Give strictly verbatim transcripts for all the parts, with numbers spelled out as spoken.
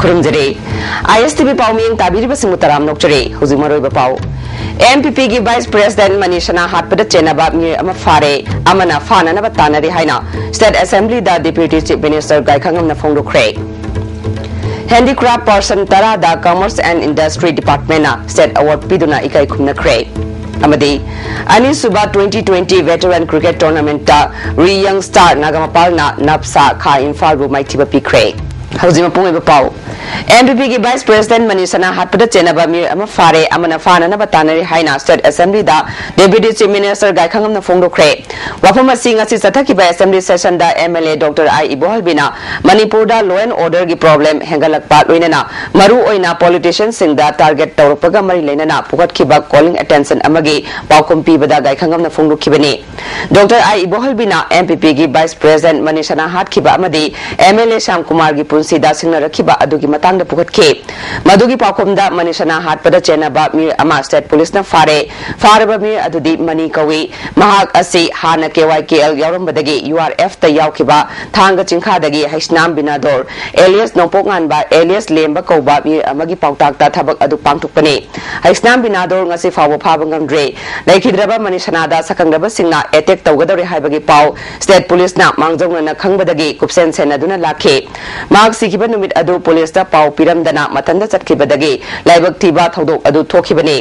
ꯈꯨꯔꯨꯝꯖꯔꯤ꯫ ꯑꯥꯏ ꯑꯦꯁ T V ꯄꯥꯎ ꯃꯤꯠꯌꯦꯡ ꯇꯥꯕꯤꯔꯤꯕꯁꯤꯡꯕꯨ ꯇꯔꯥꯝꯅ ꯑꯣꯛꯆꯔꯤ꯫ ꯍꯧꯖꯤꯛ ꯃꯔꯨꯑꯣꯏꯕ ꯄꯥꯎ꯫ ꯑꯦꯝ ꯄꯤ ꯄꯤꯒꯤ ꯚꯥꯏꯁ ꯄ꯭ꯔꯦꯁꯤꯗꯦꯟꯠ ꯃꯅꯤꯁꯅꯥ ꯍꯥꯠꯄꯗ ꯆꯦꯟꯅꯕ ꯃꯤꯑꯣꯏ ꯑꯃ ꯐꯥꯔꯦ, ꯑꯃꯅ ꯐꯥꯅꯅꯕ ꯇꯥꯟꯅꯔꯤ ꯍꯥꯏꯅ ꯁ꯭ꯇꯦꯠ ꯑꯦꯁꯦꯝꯕ꯭ꯂꯤꯗ ꯗꯦꯄ꯭ꯌꯨꯇꯤ ꯆꯤꯐ ꯃꯤꯅꯤꯁꯇꯔ ꯒꯥꯏꯈꯉꯝꯅ ꯐꯣꯡꯗꯣꯛꯈ꯭ꯔꯦ꯫ ꯍꯦꯟꯗꯤꯀ꯭ꯔꯥꯐ ꯄꯔꯁꯟ ꯇꯔꯥꯗ ꯀꯃꯔꯁ ꯑꯦꯟ ꯏꯟꯗꯁꯇ꯭ꯔꯤ ꯗꯤꯄꯥꯔꯠꯃꯦꯟꯠꯅ ꯁ꯭ꯇꯦꯠ ꯑꯦꯋꯥꯔꯗ ꯄꯤꯗꯨꯅ ꯏꯀꯥꯏ ꯈꯨꯝꯅꯈ꯭ꯔꯦ꯫ ꯑꯃꯗꯤ ꯑꯅꯤꯁꯨꯕ ꯇ꯭ꯋꯦꯟꯇꯤ ꯇ꯭ꯋꯦꯟꯇꯤ ꯚꯦꯇꯔꯟ ꯀ꯭ꯔꯤꯀꯦꯠ ꯇꯣꯔꯅꯥꯃꯦꯟꯠꯇ ꯔꯤ ꯌꯪ ꯁ꯭ꯇꯥꯔ ꯅꯥꯒꯥꯃꯄꯥꯜꯅ ꯅꯞꯁꯥ ꯈꯥ ꯏꯝꯐꯥꯜꯕꯨ ꯃꯥꯏꯊꯤꯕ ꯄꯤꯈ꯭ꯔꯦ꯫ ꯍꯧꯖꯤꯛ ꯃꯄꯨꯡ ꯑꯣꯏꯕ ꯄꯥꯎ꯫ ꯑꯦꯝ ꯄꯤ ꯄꯤꯒꯤ ꯚꯥꯏꯁ ꯄ꯭ꯔꯦꯁꯤꯗꯦꯟꯠ ꯃꯅꯤꯁꯅꯥ ꯍꯥꯠꯄꯗ ꯆꯦꯟꯅꯕ ꯃꯤꯑꯣꯏ ꯑꯃ ꯐꯥꯔꯦ, ꯑꯃꯅ ꯐꯥꯅꯅꯕ ꯇꯥꯟꯅꯔꯤ ꯍꯥꯏꯅ ꯁ꯭ꯇꯦꯠ ꯑꯦꯁꯦꯝꯕ꯭ꯂꯤꯗ ꯗꯦꯄ꯭ꯌꯨꯇꯤ ꯆꯤꯐ ꯃꯤꯅꯤꯁꯇꯔ ꯒꯥꯏꯈꯉꯝꯅ ꯐꯣꯡꯗꯣꯛꯈ꯭ꯔꯦ꯫ ꯋꯥꯐꯝ ꯑꯁꯤ ꯉꯁꯤ ꯆꯠꯊꯈꯤꯕ ꯑꯦꯁꯦꯝꯕ꯭ꯂꯤ ꯁꯦꯁꯟꯗ M L A doctor I ꯏꯕꯣꯍꯜꯕꯤꯅ ꯃꯅꯤꯄꯨꯔꯗ law and order ꯒꯤ problem ꯍꯦꯟꯒꯠꯂꯛꯄ, ꯂꯣꯏꯅꯅ ꯃꯔꯨ ꯑꯣꯏꯅ politician ꯁꯤꯡꯗ target ꯇꯧꯔꯛꯄꯒ ꯃꯔꯤ ꯂꯩꯅꯅ ꯄꯨꯈꯠꯈꯤꯕ calling attention ꯑꯃꯒꯤ ꯄꯥꯎꯈꯨꯝ ꯄꯤꯕꯗ ꯒꯥꯏꯈꯉꯝꯅ ꯐꯣꯡꯗꯣꯛꯈꯤꯕꯅꯤ꯫ ꯗꯣꯛꯇꯔ ꯑꯥꯏ ꯏꯕꯣꯍꯜꯕꯤꯅ ꯑꯦꯝ ꯄꯤ ꯄꯤꯒꯤ ꯚꯥꯏꯁ ꯄ꯭ꯔꯦꯁꯤꯗꯦꯟꯠ ꯃꯅꯤꯁꯅꯥ ꯍꯥꯠꯈꯤꯕ ꯑꯃꯗꯤ ꯑꯦꯝ ꯑꯦꯜ ꯑꯦ ꯁ꯭ꯌꯥꯝ ꯀꯨꯃꯥꯔꯒꯤ ꯄꯨꯟꯁꯤꯗ ꯁꯤꯡꯅꯔꯛꯈꯤꯕ ꯑꯗꯨꯒꯤ ꯃꯇꯥꯡꯗ ꯄꯨꯈꯠꯈꯤ꯫ ꯃꯗꯨꯒꯤ ꯄꯥꯎꯈꯨꯝꯗ ꯃꯅꯤꯁꯅꯥ ꯍꯥꯠꯄꯗ ꯆꯦꯟꯅꯕ ꯃꯤꯑꯣꯏ ꯑꯃ ꯁ꯭ꯇꯦꯠ ꯄꯨꯂꯤꯁꯅ ꯐꯥꯔꯦ꯫ ꯐꯥꯔꯕ ꯃꯤꯑꯣꯏ ꯑꯗꯨꯗꯤ ꯃꯅꯤ ꯀꯧꯏ꯫ ꯃꯍꯥꯛ ꯑꯁꯤ ꯍꯥꯟꯅ ꯀꯦ ꯋꯥꯏ ꯀꯦ ꯑꯦꯜ ꯌꯥꯎꯔꯝꯕꯗꯒꯤ ꯌꯨ ꯑꯥꯔ ꯑꯦꯐꯇ ꯌꯥꯎꯈꯤꯕ ꯊꯥꯡꯒ ꯆꯤꯡꯈꯥꯗꯒꯤ ꯍꯩꯁꯅꯥꯝ ꯕꯤꯅꯥꯗꯣꯔ alias ꯅꯣꯡꯄꯣꯛ ꯉꯥꯟꯕ alias ꯂꯦꯝꯕ ꯀꯧꯕ ꯃꯤꯑꯣꯏ ꯑꯃꯒꯤ ꯄꯥꯎꯇꯥꯛꯇ ꯊꯕꯛ ꯑꯗꯨ ꯄꯥꯡꯊꯣꯛꯄꯅꯤ꯫ ꯍꯩꯁꯅꯥꯝ ꯕꯤꯅꯥꯗꯣꯔ ꯉꯁꯤ ꯐꯥꯎꯕ ꯐꯥꯕ ꯉꯝꯗ꯭ꯔꯤ꯫ ꯂꯩꯈꯤꯗ꯭ꯔꯕ ꯃꯅꯤꯁꯅꯥꯗ ꯁꯛꯈꯪꯗꯕꯁꯤꯡꯅ attack ꯇꯧꯒꯗꯧꯔꯦ ꯍꯥꯏꯕꯒꯤ ꯄꯥꯎ ꯁ꯭ꯇꯦꯠ ꯄꯨꯂꯤꯁꯅ ꯃꯥꯡꯖꯧꯅꯅ ꯈꯪꯕꯗꯒꯤ ꯀꯨꯞꯁꯦꯟ ꯁꯦꯟꯅꯗꯨꯅ ꯂꯥꯛꯈꯤ꯫ ꯃꯍꯥꯛ ꯁꯤꯈꯤꯕ ꯅꯨꯃꯤꯠ ꯑꯗꯨ ꯄꯨꯂꯤꯁꯇ ꯄꯥꯎ ꯄꯤꯔꯝꯗꯅ ꯃꯊꯟꯇ ꯆꯠꯈꯤꯕꯗꯒꯤ ꯂꯥꯏꯕꯛ ꯊꯤꯕ ꯊꯧꯗꯣꯛ ꯑꯗꯨ ꯊꯣꯛꯈꯤꯕꯅꯤ꯫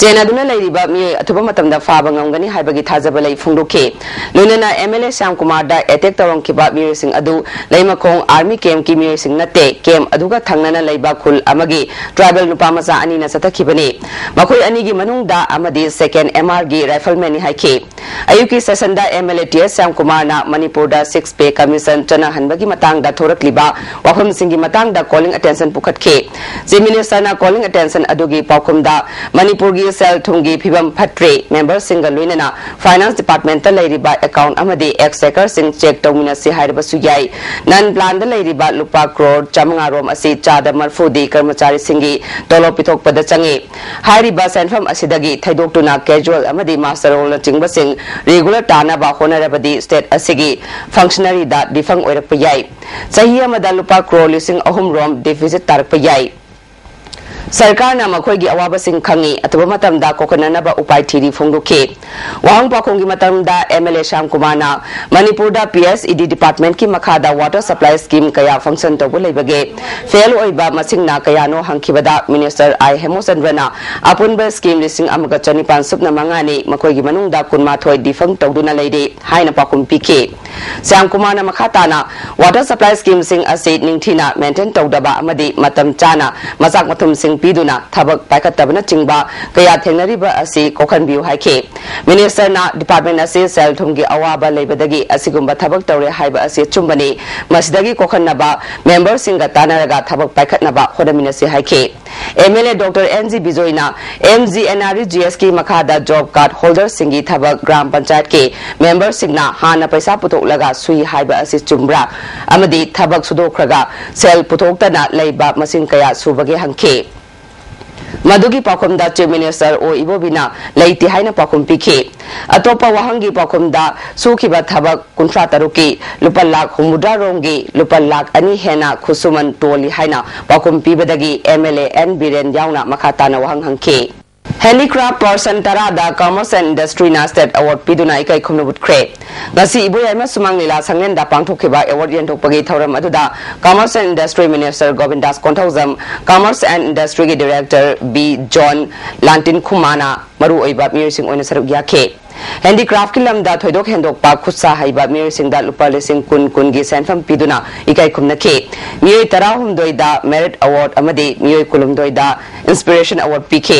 ꯆꯦꯟꯅꯗꯨꯅ ꯂꯩꯔꯤꯕ ꯃꯤꯑꯣꯏ ꯑꯊꯨꯕ ꯃꯇꯝꯗ ꯐꯥꯕ ꯉꯝꯒꯅꯤ ꯍꯥꯏꯕꯒꯤ ꯊꯥꯖꯕ ꯂꯩ ꯐꯣꯡꯗꯣꯛꯈꯤ꯫ ꯂꯣꯏꯅꯅ ꯑꯦꯝ ꯑꯦꯜ ꯑꯦ ꯁ꯭ꯌꯥꯝ ꯀꯨꯃꯥꯔꯗ attack ꯇꯧꯔꯝꯈꯤꯕ ꯃꯤꯑꯣꯏꯁꯤꯡ ꯑꯗꯨ ꯂꯩꯃꯈꯣꯡ army camp ꯀꯤ ꯃꯤꯑꯣꯏꯁꯤꯡ ꯅꯠꯇꯦ, camp ꯑꯗꯨꯒ ꯊꯪꯅꯅ ꯂꯩꯕ ꯈꯨꯜ ꯑꯃꯒꯤ tribal ꯅꯨꯄꯥ ꯃꯆꯥ ꯑꯅꯤꯅ ꯆꯠꯊꯈꯤꯕꯅꯤ꯫ ꯃꯈꯣꯏ ꯑꯅꯤꯒꯤ ꯃꯅꯨꯡꯗ ꯑꯃꯗꯤ second M R ꯒꯤ rifleman ꯅꯤ ꯍꯥꯏꯈꯤ꯫ ꯑꯌꯨꯛꯀꯤ ꯁꯦꯁꯟꯗ ꯑꯦꯝ ꯑꯦꯜ ꯑꯦ ꯇꯤ ꯑꯦꯁ ꯁ꯭ꯌꯥꯝ ꯀꯨꯃꯥꯔꯅ ꯃꯅꯤꯄꯨꯔꯗ six pay commission ꯆꯠꯅꯍꯟꯕꯒꯤ ꯃꯇꯥꯡꯗ ꯊꯣꯔꯛꯂꯤꯕ ꯋꯥꯐꯝꯁꯤꯡꯒꯤ ꯃꯇꯥꯡꯗ calling attention ꯄꯨꯈꯠꯈꯤ꯫ ꯆꯤꯐ ꯃꯤꯅꯤꯁꯇꯔꯅ calling attention ꯑꯗꯨꯒꯤ ꯄꯥꯎꯈꯨꯝꯗ ꯃꯅꯤꯄꯨꯔꯒꯤ ꯁꯦꯜ ꯊꯨꯝꯒꯤ ꯐꯤꯕꯝ ꯐꯠꯇ꯭ꯔꯦ, ꯃꯦꯝꯕꯔꯁꯤꯡꯒ ꯂꯣꯏꯅꯅ ꯐꯥꯏꯅꯥꯟꯁ ꯗꯤꯄꯥꯔꯠꯃꯦꯟꯇ ꯂꯩꯔꯤꯕ ꯑꯦꯀꯥꯎꯟꯠ ꯑꯃꯗꯤ ꯑꯦꯛꯁꯆꯦꯀꯔꯁꯤꯡ ꯆꯦꯛ ꯇꯧꯃꯤꯟꯅꯁꯤ ꯍꯥꯏꯔꯕꯁꯨ ꯌꯥꯏ꯫ ꯅꯟ ꯄ꯭ꯂꯥꯟꯗ ꯂꯩꯔꯤꯕ ꯂꯨꯄꯥ ꯀ꯭ꯔꯣꯔ ꯆꯥꯃꯉꯥ ꯔꯣꯝ ꯑꯁꯤ ꯆꯥꯗ ꯃꯔꯐꯨꯗꯤ ꯀꯔꯃꯆꯥꯔꯤꯁꯤꯡꯒꯤ ꯇꯣꯂꯣꯞ ꯄꯤꯊꯣꯛꯄꯗ ꯆꯪꯏ꯫ ꯍꯥꯏꯔꯤꯕ ꯁꯦꯟꯐꯝ ꯑꯁꯤꯗꯒꯤ ꯊꯩꯗꯣꯛꯇꯨꯅ ꯀꯦꯖꯨꯑꯦꯜ ꯑꯃꯗꯤ ꯃꯥꯁꯇꯔ ꯔꯣꯜꯅꯆꯤꯡꯕꯁꯤꯡ ꯔꯤꯒꯨꯂꯔ ꯇꯥꯅꯕ ꯍꯣꯠꯅꯔꯕꯗꯤ ꯁ꯭ꯇꯦꯠ ꯑꯁꯤꯒꯤ ꯐꯪꯁꯅꯔꯤꯗ ꯗꯤꯐꯪ ꯑꯣꯏꯔꯛꯄ ꯌꯥꯏ꯫ ꯆꯍꯤ ꯑꯃꯗ ꯂꯨꯄꯥ ꯀ꯭ꯔꯣꯔ ꯂꯤꯁꯤꯡ ꯑꯍꯨꯝ ꯔꯣꯝ ꯗꯤꯐꯤꯁꯤꯠ ꯇꯥꯔꯛꯄ ꯌꯥꯏ꯫ ꯁꯔꯀꯥꯔꯅ ꯃꯈꯣꯏꯒꯤ ꯑꯋꯥꯕꯁꯤꯡ ꯈꯪꯏ, ꯑꯊꯨꯕ ꯃꯇꯝꯗ ꯀꯣꯛꯍꯟꯅꯅꯕ ꯎꯄꯥꯏ ꯊꯤꯔꯤ ꯐꯣꯡꯗꯣꯛꯈꯤ꯫ ꯋꯥꯍꯪ ꯄꯥꯎꯈꯨꯝꯒꯤ ꯃꯇꯝꯗ ꯑꯦꯝ ꯑꯦꯜ ꯑꯦ ꯁ꯭ꯌꯥꯝ ꯀꯨꯃꯥꯔꯅ ꯃꯅꯤꯄꯨꯔꯗ ꯄꯤ ꯑꯦꯁ ꯏ ꯗꯤ ꯗꯤꯄꯥꯔꯠꯃꯦꯟꯠꯀꯤ ꯃꯈꯥꯗ ꯋꯥꯇꯔ ꯁꯄ꯭ꯂꯥꯏ ꯁ꯭ꯀꯤꯝ ꯀꯌꯥ ꯐꯪꯁꯟ ꯇꯧꯕ ꯂꯩꯕꯒꯦ, ꯐꯦꯜ ꯑꯣꯏꯕ ꯃꯁꯤꯡꯅ ꯀꯌꯥꯅꯣ ꯍꯪꯈꯤꯕꯗ ꯃꯤꯅꯤꯁꯇꯔ ꯑꯥꯏ ꯍꯦꯃꯣꯆꯟꯗ꯭ꯔꯅ ꯑꯄꯨꯟꯕ ꯁ꯭ꯀꯤꯝ ꯂꯤꯁꯤꯡ ꯑꯃꯒ ꯆꯅꯤꯄꯥꯟ ꯁꯨꯞꯅ ꯃꯉꯥꯅꯤ, ꯃꯈꯣꯏꯒꯤ ꯃꯅꯨꯡꯗ ꯀꯨꯟꯃꯥꯊꯣꯏ ꯗꯤꯐꯪ ꯇꯧꯗꯨꯅ ꯂꯩꯔꯤ ꯍꯥꯏꯅ ꯄꯥꯎꯈꯨꯝ ꯄꯤꯈꯤ꯫ ꯁ꯭ꯌꯥꯝ ꯀꯨꯃꯥꯔꯅ ꯃꯈꯥ ꯇꯥꯅ ꯋꯥꯇꯔ ꯁꯄ꯭ꯂꯥꯏ ꯁ꯭ꯀꯤꯝꯁꯤꯡ ꯑꯁꯤ ꯅꯤꯡꯊꯤꯅ ꯃꯦꯟꯇꯦꯟ ꯇꯧꯗꯕ ꯑꯃꯗꯤ ꯃꯇꯝ ꯆꯥꯅ ꯃꯆꯥꯛ ꯃꯊꯨꯝꯁꯤꯡ ꯄꯤꯗꯨꯅ ꯊꯕꯛ ꯄꯥꯏꯈꯠꯇꯕꯅꯆꯤꯡꯕ ꯀꯌꯥ ꯊꯦꯡꯅꯔꯤꯕ ꯑꯁꯤ ꯀꯣꯛꯍꯟꯕꯤꯌꯨ ꯍꯥꯏꯈꯤ꯫ ꯃꯤꯅꯤꯁꯇꯔꯅ ꯗꯤꯄꯥꯔꯠꯃꯦꯟ ꯑꯁꯤ ꯁꯦꯜ ꯊꯨꯝꯒꯤ ꯑꯋꯥꯕ ꯂꯩꯕꯗꯒꯤ ꯑꯁꯤꯒꯨꯝꯕ ꯊꯕꯛ ꯇꯧꯔꯦ ꯍꯥꯏꯕ ꯑꯁꯤ ꯑꯆꯨꯝꯕꯅꯤ꯫ ꯃꯁꯤꯗꯒꯤ ꯀꯣꯛꯍꯟꯅꯕ ꯃꯦꯝꯕꯔꯁꯤꯡꯒ ꯇꯥꯟꯅꯔꯒ ꯊꯕꯛ ꯄꯥꯏꯈꯠꯅꯕ ꯍꯣꯠꯅꯃꯤꯟꯅꯁꯤ ꯍꯥꯏꯈꯤ꯫ M L A doctor N G ꯕꯤꯖꯣꯏꯅ M G N R E G ꯑꯦꯁꯀꯤ ꯃꯈꯥꯗ ꯖꯣꯕ ꯀꯥꯔꯗ ꯍꯣꯜꯗꯔꯁꯤꯡꯒꯤ ꯊꯕꯛ ꯒ꯭ꯔꯥꯝ ꯄꯟꯆꯥꯌꯠꯀꯤ ꯃꯦꯝꯕꯔꯁꯤꯡꯅ ꯍꯥꯟꯅ ꯄꯩꯁꯥ ꯄꯨꯊꯣꯛꯂꯒ ꯁꯨꯏ ꯍꯥꯏꯕ ꯑꯁꯤ ꯆꯨꯝꯕ꯭ꯔꯥ? ꯑꯃꯗꯤ ꯊꯕꯛ ꯁꯨꯗꯣꯛꯈ꯭ꯔꯒ ꯁꯦꯜ ꯄꯨꯊꯣꯛꯇꯅ ꯂꯩꯕ ꯃꯁꯤꯡ ꯀꯌꯥ ꯁꯨꯕꯒꯦ ꯍꯪꯈꯤ꯫ ꯃꯗꯨꯒꯤ ꯄꯥꯎꯈꯨꯝꯗ ꯆꯤꯐ ꯃꯤꯅꯤꯁꯇꯔ ꯑꯣ ꯏꯕꯣꯕꯤꯅ ꯂꯩꯇꯦ ꯍꯥꯏꯅ ꯄꯥꯎꯈꯨꯝ ꯄꯤꯈꯤ꯫ ꯑꯇꯣꯞꯄ ꯋꯥꯍꯪꯒꯤ ꯄꯥꯎꯈꯨꯝꯗ ꯁꯨꯈꯤꯕ ꯊꯕꯛ ꯀꯨꯟꯊ꯭ꯔꯥ ꯇꯔꯨꯛꯀꯤ ꯂꯨꯄꯥ ꯂꯥꯈ ꯍꯨꯝꯐꯨꯇꯔꯥ ꯔꯣꯝꯒꯤ ꯂꯨꯄꯥ ꯂꯥꯈ ꯑꯅꯤ ꯍꯦꯟꯅ ꯈꯨꯠꯁꯨꯃꯟ ꯇꯣꯜꯂꯤ ꯍꯥꯏꯅ ꯄꯥꯎꯈꯨꯝ ꯄꯤꯕꯗꯒꯤ M L A N Biren ꯌꯥꯎꯅ ꯃꯈꯥ ꯇꯥꯅ ꯋꯥꯍꯪ ꯍꯪꯈꯤ꯫ ꯍꯦꯟꯗꯤꯀ꯭ꯔꯥꯐ ꯄꯔꯁꯟ ꯇꯔꯥꯗ ꯀꯃꯔꯁ ꯑꯦꯟ ꯏꯟꯗꯁꯇ꯭ꯔꯤꯅ ꯁ꯭ꯇꯦꯠ ꯑꯦꯋꯥꯔꯗ ꯄꯤꯗꯨꯅ ꯏꯀꯥꯏ ꯈꯨꯝꯅꯕ ꯎꯠꯈ꯭ꯔꯦ꯫ ꯉꯁꯤ ꯏꯕꯣꯌꯥꯏꯃ ꯁꯨꯃꯥꯡ ꯂꯤꯂꯥ ꯁꯪꯂꯦꯟꯗ ꯄꯥꯡꯊꯣꯛꯈꯤꯕ ꯑꯦꯋꯥꯔꯗ ꯌꯦꯟꯊꯣꯛꯄꯒꯤ ꯊꯧꯔꯝ ꯑꯗꯨꯗ commerce and industry minister Govindas Konthoujam, commerce and ꯏꯟꯗꯁꯇ꯭ꯔꯤꯒꯤ ꯗꯤꯔꯦꯛꯇꯔ ꯕꯤ ꯖꯣꯟ ꯂꯥꯟꯇꯤꯟ ꯈꯨꯃꯥꯅ ꯃꯔꯨꯑꯣꯏꯕ ꯃꯤꯑꯣꯏꯁꯤꯡ ꯑꯣꯏꯅ ꯁꯔꯨꯛ ꯌꯥꯈꯤ꯫ ꯍꯦꯟꯗꯤꯀ꯭ꯔꯥꯐꯀꯤ ꯂꯝꯗ ꯊꯣꯏꯗꯣꯛ ꯍꯦꯟꯗꯣꯛꯄ ꯈꯨꯠꯁꯥ ꯍꯩꯕ ꯃꯤꯑꯣꯏꯁꯤꯡꯗ ꯂꯨꯄꯥ ꯂꯤꯁꯤꯡ ꯀꯨꯟ ꯀꯨꯟꯒꯤ ꯁꯦꯟꯐꯝ ꯄꯤꯗꯨꯅ ꯏꯀꯥꯏ ꯈꯨꯝꯅꯈꯤ꯫ ꯃꯤꯑꯣꯏ ꯇꯔꯥꯍꯨꯝꯗꯣꯏꯗ ꯃꯦꯔꯤꯠ ꯑꯦꯋꯥꯔꯗ ꯑꯃꯗꯤ ꯃꯤꯑꯣꯏ ꯀꯨꯟꯍꯨꯝꯗꯣꯏꯗ ꯏꯟꯁꯄꯤꯔꯦꯁꯟ ꯑꯦꯋꯥꯔꯗ ꯄꯤꯈꯤ꯫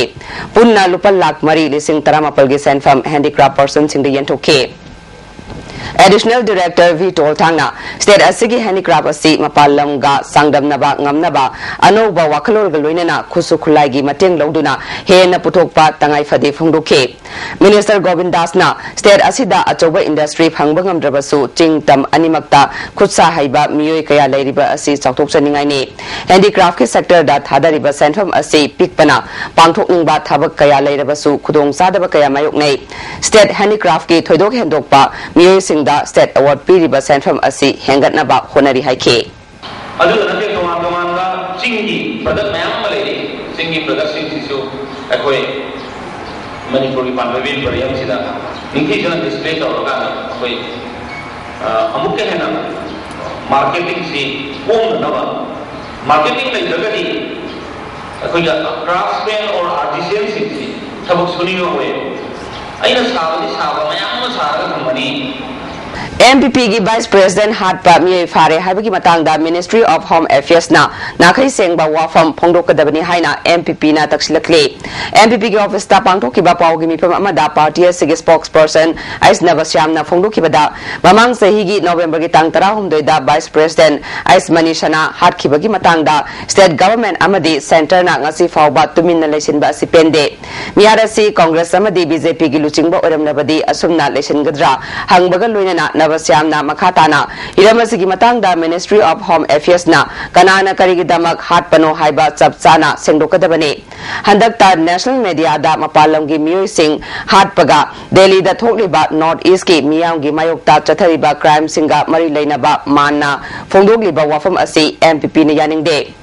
ꯄꯨꯟꯅ ꯂꯨꯄꯥ ꯂꯥꯈ ꯃꯔꯤ ꯂꯤꯁꯤꯡ ꯇꯔꯥꯃꯥꯄꯜꯒꯤ ꯁꯦꯟꯐꯝ handicraft ꯄꯔꯁꯟꯁꯤꯡꯗ ꯌꯦꯟꯊꯣꯛꯈꯤ꯫ Additional Director V Tolthangna state ꯑꯁꯤꯒꯤ handicraft ꯑꯁꯤ ꯃꯄꯥꯟ ꯂꯝꯒ ꯆꯥꯡꯗꯝꯅꯕ ꯉꯝꯅꯕ ꯑꯅꯧꯕ ꯋꯥꯈꯜꯂꯣꯟꯒ ꯂꯣꯏꯅꯅ ꯈꯨꯠꯁꯨ ꯈꯨꯠꯂꯥꯏꯒꯤ ꯃꯇꯦꯡ ꯂꯧꯗꯨꯅ ꯍꯦꯟꯅ ꯄꯨꯊꯣꯛꯄ ꯇꯉꯥꯏ ꯐꯗꯦ ꯐꯣꯡꯗꯣꯛꯈꯤ꯫ Minister ꯒꯣꯕꯤꯟꯗꯥꯁꯅ state ꯑꯁꯤꯗ ꯑꯆꯧꯕ industry ꯐꯪꯕ ꯉꯝꯗ꯭ꯔꯕꯁꯨ ꯆꯤꯡ ꯇꯝ ꯑꯅꯤꯃꯛꯇ ꯈꯨꯠꯁꯥ ꯍꯩꯕ ꯃꯤꯑꯣꯏ ꯀꯌꯥ ꯂꯩꯔꯤꯕ ꯑꯁꯤ ꯆꯥꯎꯊꯣꯛꯆꯅꯤꯡꯉꯥꯏꯅꯤ꯫ Handicraftꯀꯤ sectorꯗ ꯊꯥꯗꯔꯤꯕ ꯁꯦꯟꯐꯝ ꯑꯁꯤ ꯄꯤꯛꯄꯅ ꯄꯥꯡꯊꯣꯛꯅꯤꯡꯕ ꯊꯕꯛ ꯀꯌꯥ ꯂꯩꯔꯕꯁꯨ ꯈꯨꯗꯣꯡꯆꯥꯗꯕ ꯀꯌꯥ ꯃꯥꯌꯣꯛꯅꯩ꯫ State handicraftꯀꯤ ꯊꯣꯏꯗꯣꯛ ꯍꯦꯟꯗꯣꯛꯄ ꯃꯤꯑꯣꯏꯁꯤꯡꯗ state award ꯄꯤꯔꯤꯕ ꯁꯦꯟꯐꯝ ꯑꯁꯤ ꯍꯦꯟꯒꯠꯅꯕ ꯍꯣꯠꯅꯔꯤ ꯍꯥꯏꯈꯤ꯫ ꯑꯗꯨꯗ ꯅꯠꯇꯦ, ꯇꯣꯉꯥꯟ ꯇꯣꯉꯥꯟꯕ ꯆꯤꯡꯒꯤ product ꯃꯌꯥꯝ ꯑꯃ ꯂꯩꯔꯤ꯫ ꯆꯤꯡꯒꯤ productꯁꯤꯡꯁꯤꯁꯨ ꯑꯩꯈꯣꯏ ꯃꯅꯤꯄꯨꯔꯒꯤ ꯄꯥꯟꯕ ꯄꯔꯤꯌꯝꯁꯤꯗ ꯅꯤꯡꯊꯤꯖꯅ display ꯇꯧꯔꯀꯥꯟꯗ ꯑꯩꯈꯣꯏ, ꯑ, ꯑꯃꯨꯛꯀ ꯍꯦꯟꯅ marketingꯁꯤ ꯀꯣꯝꯅꯅꯕ, marketing ꯂꯩꯇ꯭ꯔꯒꯗꯤ ꯑꯩꯈꯣꯏꯒꯤ craftsman or artisanꯁꯤꯡꯁꯤ ꯊꯕꯛ ꯁꯨꯅꯤꯡꯉꯛꯑꯣꯏ꯫ ꯑꯩꯅ ꯁꯥꯕꯗꯤ ꯁꯥꯕ ꯃꯌꯥꯝ ꯑꯃ ꯁꯥꯔꯒ ꯊꯝꯕꯅꯤ꯫ MPPꯒꯤ Vice President ꯍꯥꯠꯄ ꯃꯤꯑꯣꯏ ꯐꯥꯔꯦ ꯍꯥꯏꯕꯒꯤ ꯃꯇꯥꯡꯗ Ministry of Home Affairsꯅ ꯅꯥꯈꯩ ꯁꯦꯡꯕ ꯋꯥꯐꯝ ꯐꯣꯡꯗꯣꯛꯀꯗꯕꯅꯤ ꯍꯥꯏꯅ MPPꯅ ꯇꯛꯁꯤꯜꯂꯛꯂꯤ꯫ MPPꯒꯤ officeꯇ ꯄꯥꯡꯊꯣꯛꯈꯤꯕ ꯄꯥꯎꯒꯤ ꯃꯤꯐꯝ ꯑꯃꯗ party ꯑꯁꯤꯒꯤ spokesperson ꯑꯩꯁ ꯅꯕꯁ꯭ꯌꯥꯝꯅ ꯐꯣꯡꯗꯣꯛꯈꯤꯕꯗ, ꯃꯃꯥꯡ ꯆꯍꯤꯒꯤ Novemberꯒꯤ ꯇꯥꯡ ꯇꯔꯥꯍꯨꯝꯗꯣꯏꯗ Vice President ꯑꯩꯁ ꯃꯅꯤꯁꯅ ꯍꯥꯠꯈꯤꯕꯒꯤ ꯃꯇꯥꯡꯗ state government ꯑꯃꯗꯤ centreꯅ ꯉꯁꯤ ꯐꯥꯎꯕ ꯇꯨꯃꯤꯟꯅ ꯂꯩꯁꯤꯟꯕ ꯑꯁꯤ ꯄꯦꯟꯗꯦ꯫ ꯃꯤꯍꯥꯠ ꯑꯁꯤ Congress ꯑꯃꯗꯤ BJPꯒꯤ ꯂꯨꯆꯤꯡꯕ ꯑꯣꯏꯔꯝꯂꯕꯗꯤ ꯑꯁꯨꯝꯅ ꯂꯩꯁꯤꯟꯒꯗ꯭ꯔꯥ ꯍꯪꯕꯒ ꯂꯣꯏꯅꯅ ꯅꯕꯁ꯭ꯌꯥꯝꯅ ꯃꯈꯥ ꯇꯥꯅ ꯍꯤꯔꯝ ꯑꯁꯤꯒꯤ ꯃꯇꯥꯡꯗ Ministry of Home Affairsꯅ ꯀꯅꯥꯅ ꯀꯔꯤꯒꯤꯗꯃꯛ ꯍꯥꯠꯄꯅꯣ ꯍꯥꯏꯕ ꯆꯞ ꯆꯥꯅ ꯁꯦꯡꯗꯣꯛꯀꯗꯕꯅꯤ꯫ ꯍꯟꯗꯛꯇ national mediaꯗ ꯃꯄꯥꯟ ꯂꯝꯒꯤ ꯃꯤꯑꯣꯏꯁꯤꯡ ꯍꯥꯠꯄꯒ ꯗꯦꯜꯂꯤꯗ ꯊꯣꯛꯂꯤꯕ North Eastꯀꯤ ꯃꯤꯌꯥꯝꯒꯤ ꯃꯥꯌꯣꯛꯇ ꯆꯠꯊꯔꯤꯕ crimeꯁꯤꯡꯒ ꯃꯔꯤ ꯂꯩꯅꯕ ꯃꯥꯟꯅ ꯐꯣꯡꯗꯣꯛꯂꯤꯕ ꯋꯥꯐꯝ ꯑꯁꯤ MPPꯅ ꯌꯥꯅꯤꯡꯗꯦ꯫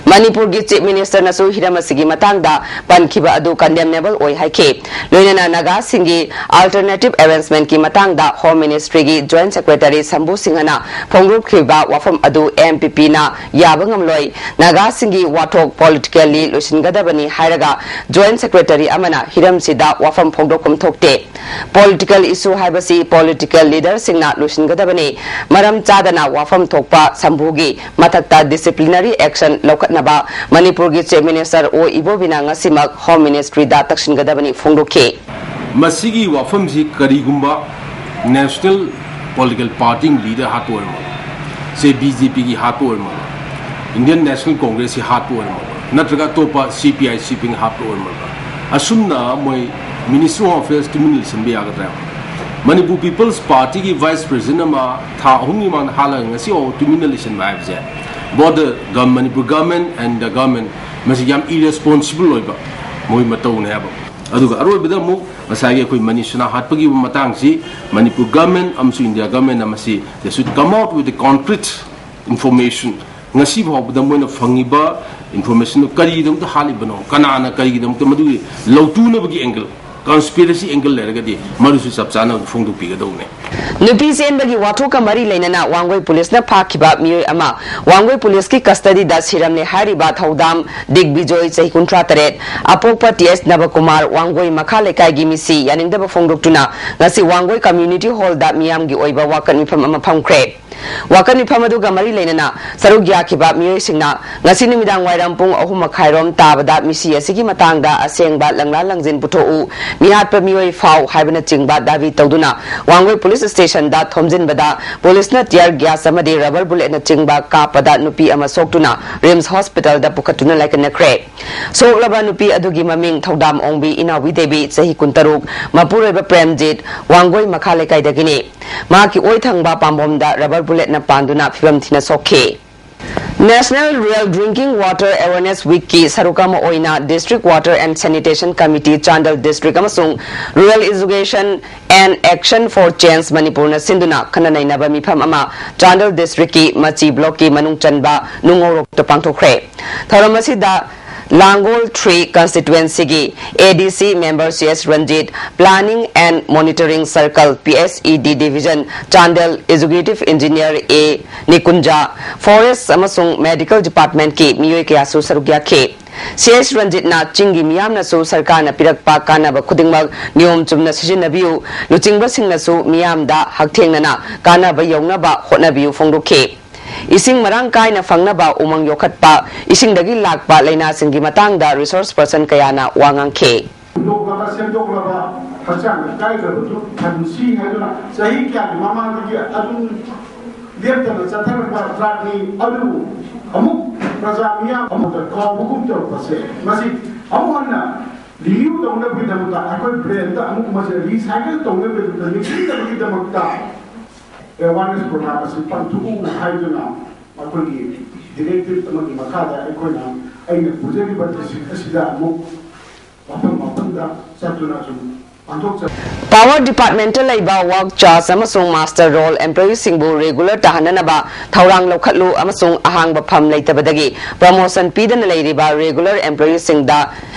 ꯃꯅꯤꯄꯨꯔꯒꯤ Chief Ministerꯅꯁꯨ ꯍꯤꯔꯝ ꯑꯁꯤꯒꯤ ꯃꯇꯥꯡꯗ ꯄꯟꯈꯤꯕ ꯑꯗꯨ condemnable ꯑꯣꯏ ꯍꯥꯏꯈꯤ꯫ ꯂꯣꯏꯅꯅ ꯅꯥꯒꯥꯁꯤꯡꯒꯤ alternative arrangementꯀꯤ ꯃꯇꯥꯡꯗ Home Ministryꯒꯤ Joint Secretary ꯁꯝꯕꯨ ꯁꯤꯡꯍꯅ ꯐꯣꯡꯗꯣꯛꯈꯤꯕ ꯋꯥꯐꯝ ꯑꯗꯨ MPPꯅ ꯌꯥꯕ ꯉꯝꯂꯣꯏ꯫ ꯅꯥꯒꯥꯁꯤꯡꯒꯤ ꯋꯥꯊꯣꯛ politically ꯂꯣꯏꯁꯤꯟꯒꯗꯕꯅꯤ ꯍꯥꯏꯔꯒ Joint Secretary ꯑꯃꯅ ꯍꯤꯔꯝꯁꯤꯗ ꯋꯥꯐꯝ ꯐꯣꯡꯗꯣꯛꯐꯝ ꯊꯣꯛꯇꯦ꯫ Political issue ꯍꯥꯏꯕꯁꯤ political leaderꯁꯤꯡꯅ ꯂꯣꯏꯁꯤꯟꯒꯗꯕꯅꯤ꯫ ꯃꯔꯝ ꯆꯥꯗꯅ ꯋꯥꯐꯝ ꯊꯣꯛꯄ ꯁꯝꯕꯨꯒꯤ ꯃꯊꯛꯇ disciplinary action ꯂꯧꯈꯠꯅꯕ ꯃꯅꯤꯄꯨꯔꯒꯤ Chief Minister ꯑꯣ ꯏꯕꯣꯕꯤꯅ ꯉꯁꯤꯃꯛ Home Ministryꯗ ꯇꯛꯁꯤꯟꯒꯗꯕꯅꯤ ꯐꯣꯡꯗꯣꯛꯈꯤ꯫ ꯃꯁꯤꯒꯤ ꯋꯥꯐꯝꯁꯤ ꯀꯔꯤꯒꯨꯝꯕ National political party ꯒꯤ leader ꯍꯥꯠꯄ ꯑꯣꯏꯔꯝꯃꯕ, ꯁꯦ ꯕꯤ ꯖꯦ ꯄꯤꯒꯤ ꯍꯥꯠꯄ ꯑꯣꯏꯔꯝꯃꯕ, Indian National Congress ꯁꯤ ꯍꯥꯠꯄ ꯑꯣꯏꯔꯝꯃꯕ, ꯅꯠꯇ꯭ꯔꯒ ꯑꯇꯣꯞꯄ ꯁꯤ ꯄꯤ ꯑꯥꯏ ꯁꯤ ꯄꯤ ꯅ ꯍꯥꯠꯄ ꯑꯣꯏꯔꯝꯃꯕ, ꯑꯁꯨꯝꯅ ꯃꯣꯏ Ministry of Affairs ꯇꯨꯃꯤꯟꯅ ꯂꯩꯁꯤꯟꯕ ꯌꯥꯒꯗ꯭ꯔꯥ? Manipur People's Party ꯒꯤ vice president ꯑꯃ ꯊꯥ ꯑꯍꯨꯝꯒꯤ ꯃꯃꯥꯡꯗ ꯍꯥꯠꯂꯒ ꯉꯁꯤ ꯐꯥꯎꯕ ꯇꯨꯃꯤꯟꯅ ꯂꯩꯁꯤꯟꯕ ꯍꯥꯏꯕꯁꯦ, both the gov-, Manipur government and the government, ꯃꯁꯤ ꯌꯥꯝ irresponsible ꯑꯣꯏꯕ ꯃꯣꯏ ꯃꯇꯧꯅꯦ ꯍꯥꯏꯕ꯫ ꯑꯗꯨꯒ ꯑꯔꯣꯏꯕꯗ ꯑꯃꯨꯛ ꯉꯁꯥꯏꯒꯤ ꯑꯩꯈꯣꯏ ꯃꯅꯤ ꯁꯤꯟꯍꯥ ꯍꯥꯠꯄꯒꯤ ꯃꯇꯥꯡꯁꯤ, Manipur government ꯑꯃꯁꯨꯡ India government ꯅ ꯃꯁꯤ, they should come out with the concrete information꯫ ꯉꯁꯤ ꯐꯥꯎꯕꯗ ꯃꯣꯏꯅ ꯐꯪꯉꯤꯕ information ꯗꯨ ꯀꯔꯤꯒꯤꯗꯃꯛꯇ ꯍꯥꯠꯂꯤꯕꯅꯣ, ꯀꯅꯥꯅ ꯀꯔꯤꯒꯤꯗꯃꯛꯇ ꯃꯗꯨꯒꯤ ꯂꯧꯇꯨꯅꯕꯒꯤ angle, conspiracy angle ꯂꯩꯔꯒꯗꯤ ꯃꯗꯨꯁꯨ ꯆꯞ ꯆꯥꯅ ꯐꯣꯡꯗꯣꯛꯄꯤꯒꯗꯧꯕꯅꯤ꯫ ꯅꯨꯄꯤ ꯆꯦꯟꯕꯒꯤ ꯋꯥꯊꯣꯛꯀ ꯃꯔꯤ ꯂꯩꯅꯅ ꯋꯥꯡꯒꯣꯏ ꯄꯨꯂꯤꯁꯅ ꯐꯥꯈꯤꯕ ꯃꯤꯑꯣꯏ ꯑꯃ꯫ ꯋꯥꯡꯒꯣꯏ ꯄꯨꯂꯤꯁꯀꯤ custody ꯗ ꯁꯤꯔꯝꯂꯦ ꯍꯥꯏꯔꯤꯕ ꯊꯧꯗꯥꯝ ꯗꯤꯒꯕꯤꯖꯣꯏ, ꯆꯍꯤ ꯀꯨꯟꯊ꯭ꯔꯥ ꯇꯔꯦꯠ, ꯑꯄꯣꯛꯄ ꯇꯤ ꯑꯦꯁ ꯅꯕꯀꯨꯃꯥꯔ, ꯋꯥꯡꯒꯣꯏ ꯃꯈꯥ ꯂꯩꯀꯥꯏꯒꯤ ꯃꯤꯁꯤ, ꯌꯥꯅꯤꯡꯗꯕ ꯐꯣꯡꯗꯣꯛꯇꯨꯅ ꯉꯁꯤ ꯋꯥꯡꯒꯣꯏ community hall ꯗ ꯃꯤꯌꯥꯝꯒꯤ ꯑꯣꯏꯕ ꯋꯥꯀꯠ ꯃꯤꯐꯝ ꯑꯃ ꯐꯝꯈ꯭ꯔꯦ꯫ ꯋꯥꯀꯠ ꯃꯤꯐꯝ ꯑꯗꯨꯒ ꯃꯔꯤ ꯂꯩꯅꯅ ꯁꯔꯨꯛ ꯌꯥꯈꯤꯕ ꯃꯤꯑꯣꯏꯁꯤꯡꯅ ꯉꯁꯤ ꯅꯨꯃꯤꯗꯥꯡ ꯋꯥꯏꯔꯝ ꯄꯨꯡ ꯑꯍꯨꯝ ꯃꯈꯥꯏꯔꯣꯝ ꯇꯥꯕꯗ ꯃꯤꯁꯤ ꯑꯁꯤꯒꯤ ꯃꯇꯥꯡꯗ ꯑꯁꯦꯡꯕ ꯂꯪꯂꯥ ꯂꯪꯖꯤꯟ ꯄꯨꯊꯣꯛꯎ, ꯃꯤꯍꯥꯠꯄ ꯃꯤꯑꯣꯏ ꯐꯥꯎ ꯍꯥꯏꯕꯅꯆꯤꯡꯕ ꯗꯥꯕꯤ ꯇꯧꯗꯨꯅ ꯋꯥꯡꯒꯣꯏ ꯄꯨꯂꯤꯁ ꯁ꯭ꯇꯦꯁꯟꯗ ꯊꯣꯝꯖꯤꯟꯕꯗ ꯄꯨꯂꯤꯁꯅ tear gas ꯑꯃꯗꯤ rubber bullet ꯅꯆꯤꯡꯕ ꯀꯥꯞꯄꯗ ꯅꯨꯄꯤ ꯑꯃ ꯁꯣꯛꯇꯨꯅ ꯔꯤꯝꯁ ꯍꯣꯁꯄꯤꯇꯥꯜꯗ ꯄꯨꯈꯠꯇꯨꯅ ꯂꯥꯏꯀꯠꯅꯈ꯭ꯔꯦ꯫ ꯁꯣꯛꯂꯕ ꯅꯨꯄꯤ ꯑꯗꯨꯒꯤ ꯃꯃꯤꯡ ꯊꯧꯗꯥꯝ ꯑꯣꯡꯕꯤ ꯏꯅꯥꯎꯕꯤ ꯗꯦꯕꯤ, ꯆꯍꯤ ꯀꯨꯟꯇꯔꯨꯛ, ꯃꯄꯨꯔꯣꯏꯕ ꯄ꯭ꯔꯦꯝꯖꯤꯠ, ꯋꯥꯡꯒꯣꯏ ꯃꯈꯥ ꯂꯩꯀꯥꯏꯗꯒꯤꯅꯤ꯫ ꯃꯍꯥꯛꯀꯤ ꯑꯣꯏ ꯊꯪꯕ ꯄꯥꯝꯕꯣꯝꯗ rubber bullet ꯅ ꯄꯥꯟꯗꯨꯅ ꯐꯤꯕꯝ ꯊꯤꯅ ꯁꯣꯛꯈꯤ꯫ National Rural Drinking Water Awareness Week ꯀꯤ ꯁꯔꯨꯛ ꯑꯃ ꯑꯣꯏꯅ District Water and Sanitation Committee, Chandel district ꯑꯃꯁꯨꯡ Rural Education and Action for Change ꯃꯅꯤꯄꯨꯔꯅ ꯁꯤꯟꯗꯨꯅ ꯈꯟꯅ ꯅꯩꯅꯕ ꯃꯤꯐꯝ ꯑꯃ ꯆꯥꯟꯗꯦꯜ district ꯀꯤ ꯃꯆꯤ block ꯀꯤ ꯃꯅꯨꯡ ꯆꯟꯕ ꯅꯨꯡꯉꯧꯔꯣꯛꯇ ꯄꯥꯡꯊꯣꯛꯈ꯭ꯔꯦ꯫ ꯊꯧꯔꯝ ꯑꯁꯤꯗ ꯂꯥꯡꯒꯣꯜ three constituency ꯒꯤ A D C member C H Ranjit, Planning and Monitoring Circle, P S E D Division, Chandel Executive Engineer A ꯅꯤꯀꯨꯟꯖꯥ, Forest ꯑꯃꯁꯨꯡ Medical Department ꯀꯤ ꯃꯤꯑꯣꯏ ꯀꯌꯥꯁꯨ ꯁꯔꯨꯛ ꯌꯥꯈꯤ꯫ C H ꯔꯟꯖꯤꯠꯅ ꯆꯤꯡꯒꯤ ꯃꯤꯌꯥꯝꯅꯁꯨ ꯁꯔꯀꯥꯔꯅ ꯄꯤꯔꯛꯄ ꯀꯥꯟꯅꯕ ꯈꯨꯗꯤꯡꯃꯛ ꯅꯤꯌꯣꯝ ꯆꯨꯝꯅ ꯁꯤꯖꯤꯟꯅꯕꯤꯌꯨ, ꯂꯨꯆꯤꯡꯕꯁꯤꯡꯅꯁꯨ ꯃꯤꯌꯥꯝꯗ ꯍꯛꯊꯦꯡꯅꯅ ꯀꯥꯟꯅꯕ ꯌꯧꯅꯕ ꯍꯣꯠꯅꯕꯤꯌꯨ ꯐꯣꯡꯗꯣꯛꯈꯤ꯫ ꯏꯁꯤꯡ ꯃꯔꯥꯡ ꯀꯥꯏꯅ ꯐꯪꯅꯕ ꯎꯃꯪ ꯌꯣꯛꯈꯠꯄ, ꯏꯁꯤꯡꯗꯒꯤ ꯂꯥꯛꯄ ꯂꯥꯏꯅꯥꯁꯤꯡꯒꯤ ꯃꯇꯥꯡꯗ resource person ꯀꯌꯥꯅ ꯋꯥ ꯉꯥꯡꯈꯤ꯫ ꯍꯨꯟꯗꯣꯛꯂꯕ, ꯁꯦꯝꯗꯣꯛꯂꯕ ꯍꯛꯆꯥꯡꯗ ꯀꯥꯏꯗꯕꯗꯨ ꯐꯍꯟꯁꯤ ꯍꯥꯏꯗꯨꯅ ꯆꯍꯤ ꯀꯌꯥꯒꯤ ꯃꯃꯥꯡꯗꯒꯤ ꯑꯗꯨꯝ ꯂꯦꯞꯇꯅ ꯆꯠꯊꯔꯛꯄ ꯖꯥꯠꯅꯤ꯫ ꯑꯗꯨꯕꯨ ꯑꯃꯨꯛ ꯄ꯭ꯔꯖꯥ ꯃꯤꯌꯥꯝ ꯑꯃꯗ ꯀꯥꯎꯕꯒꯨꯝ ꯇꯧꯔꯛꯄꯁꯦ, ꯃꯁꯤ ꯑꯃꯨꯛ ꯍꯟꯅ ꯔꯤꯅ꯭ꯌꯨ ꯇꯧꯅꯕꯒꯤꯗꯃꯛꯇ, ꯑꯩꯈꯣꯏ ꯕ꯭ꯔꯦꯟꯗ ꯑꯃꯨꯛ ꯃꯁꯤ ꯔꯤꯁꯥꯏꯀꯜ ꯇꯧꯅꯕꯒꯤꯗꯃꯛꯇ, ꯅꯤꯡꯁꯤꯡꯅꯕꯒꯤꯗꯃꯛꯇ ꯑꯦꯋꯥꯔꯅꯦꯁ ꯄ꯭ꯔꯣꯒ꯭ꯔꯥꯝ ꯑꯁꯤ ꯄꯥꯡꯊꯣꯛꯎ ꯍꯥꯏꯗꯨꯅ ꯑꯩꯈꯣꯏꯒꯤ ꯗꯤꯔꯦꯛꯇꯤꯞ ꯑꯃꯒꯤ ꯃꯈꯥꯗ ꯑꯩꯈꯣꯏꯅ, ꯑꯩꯅ ꯄꯨꯖꯔꯤꯕ ꯗꯤꯁꯇ꯭ꯔꯤꯛ ꯑꯁꯤꯗ ꯑꯃꯨꯛ ꯃꯐꯝ ꯃꯐꯝꯗ ꯆꯠꯇꯨꯅ ꯁꯨꯝ ꯄꯥꯡꯊꯣꯛꯆ Power Department ꯇ ꯂꯩꯕ work charge ꯑꯃꯁꯨꯡ muster roll employee ꯁꯤꯡꯕꯨ regular ꯇꯥꯍꯟꯅꯅꯕ ꯊꯧꯔꯥꯡ ꯂꯧꯈꯠꯂꯨ ꯑꯃꯁꯨꯡ ꯑꯍꯥꯡꯕ ꯐꯝ ꯂꯩꯇꯕꯗꯒꯤ promotion ꯄꯤꯗꯅ ꯂꯩꯔꯤꯕ regular employee ꯁꯤꯡꯗ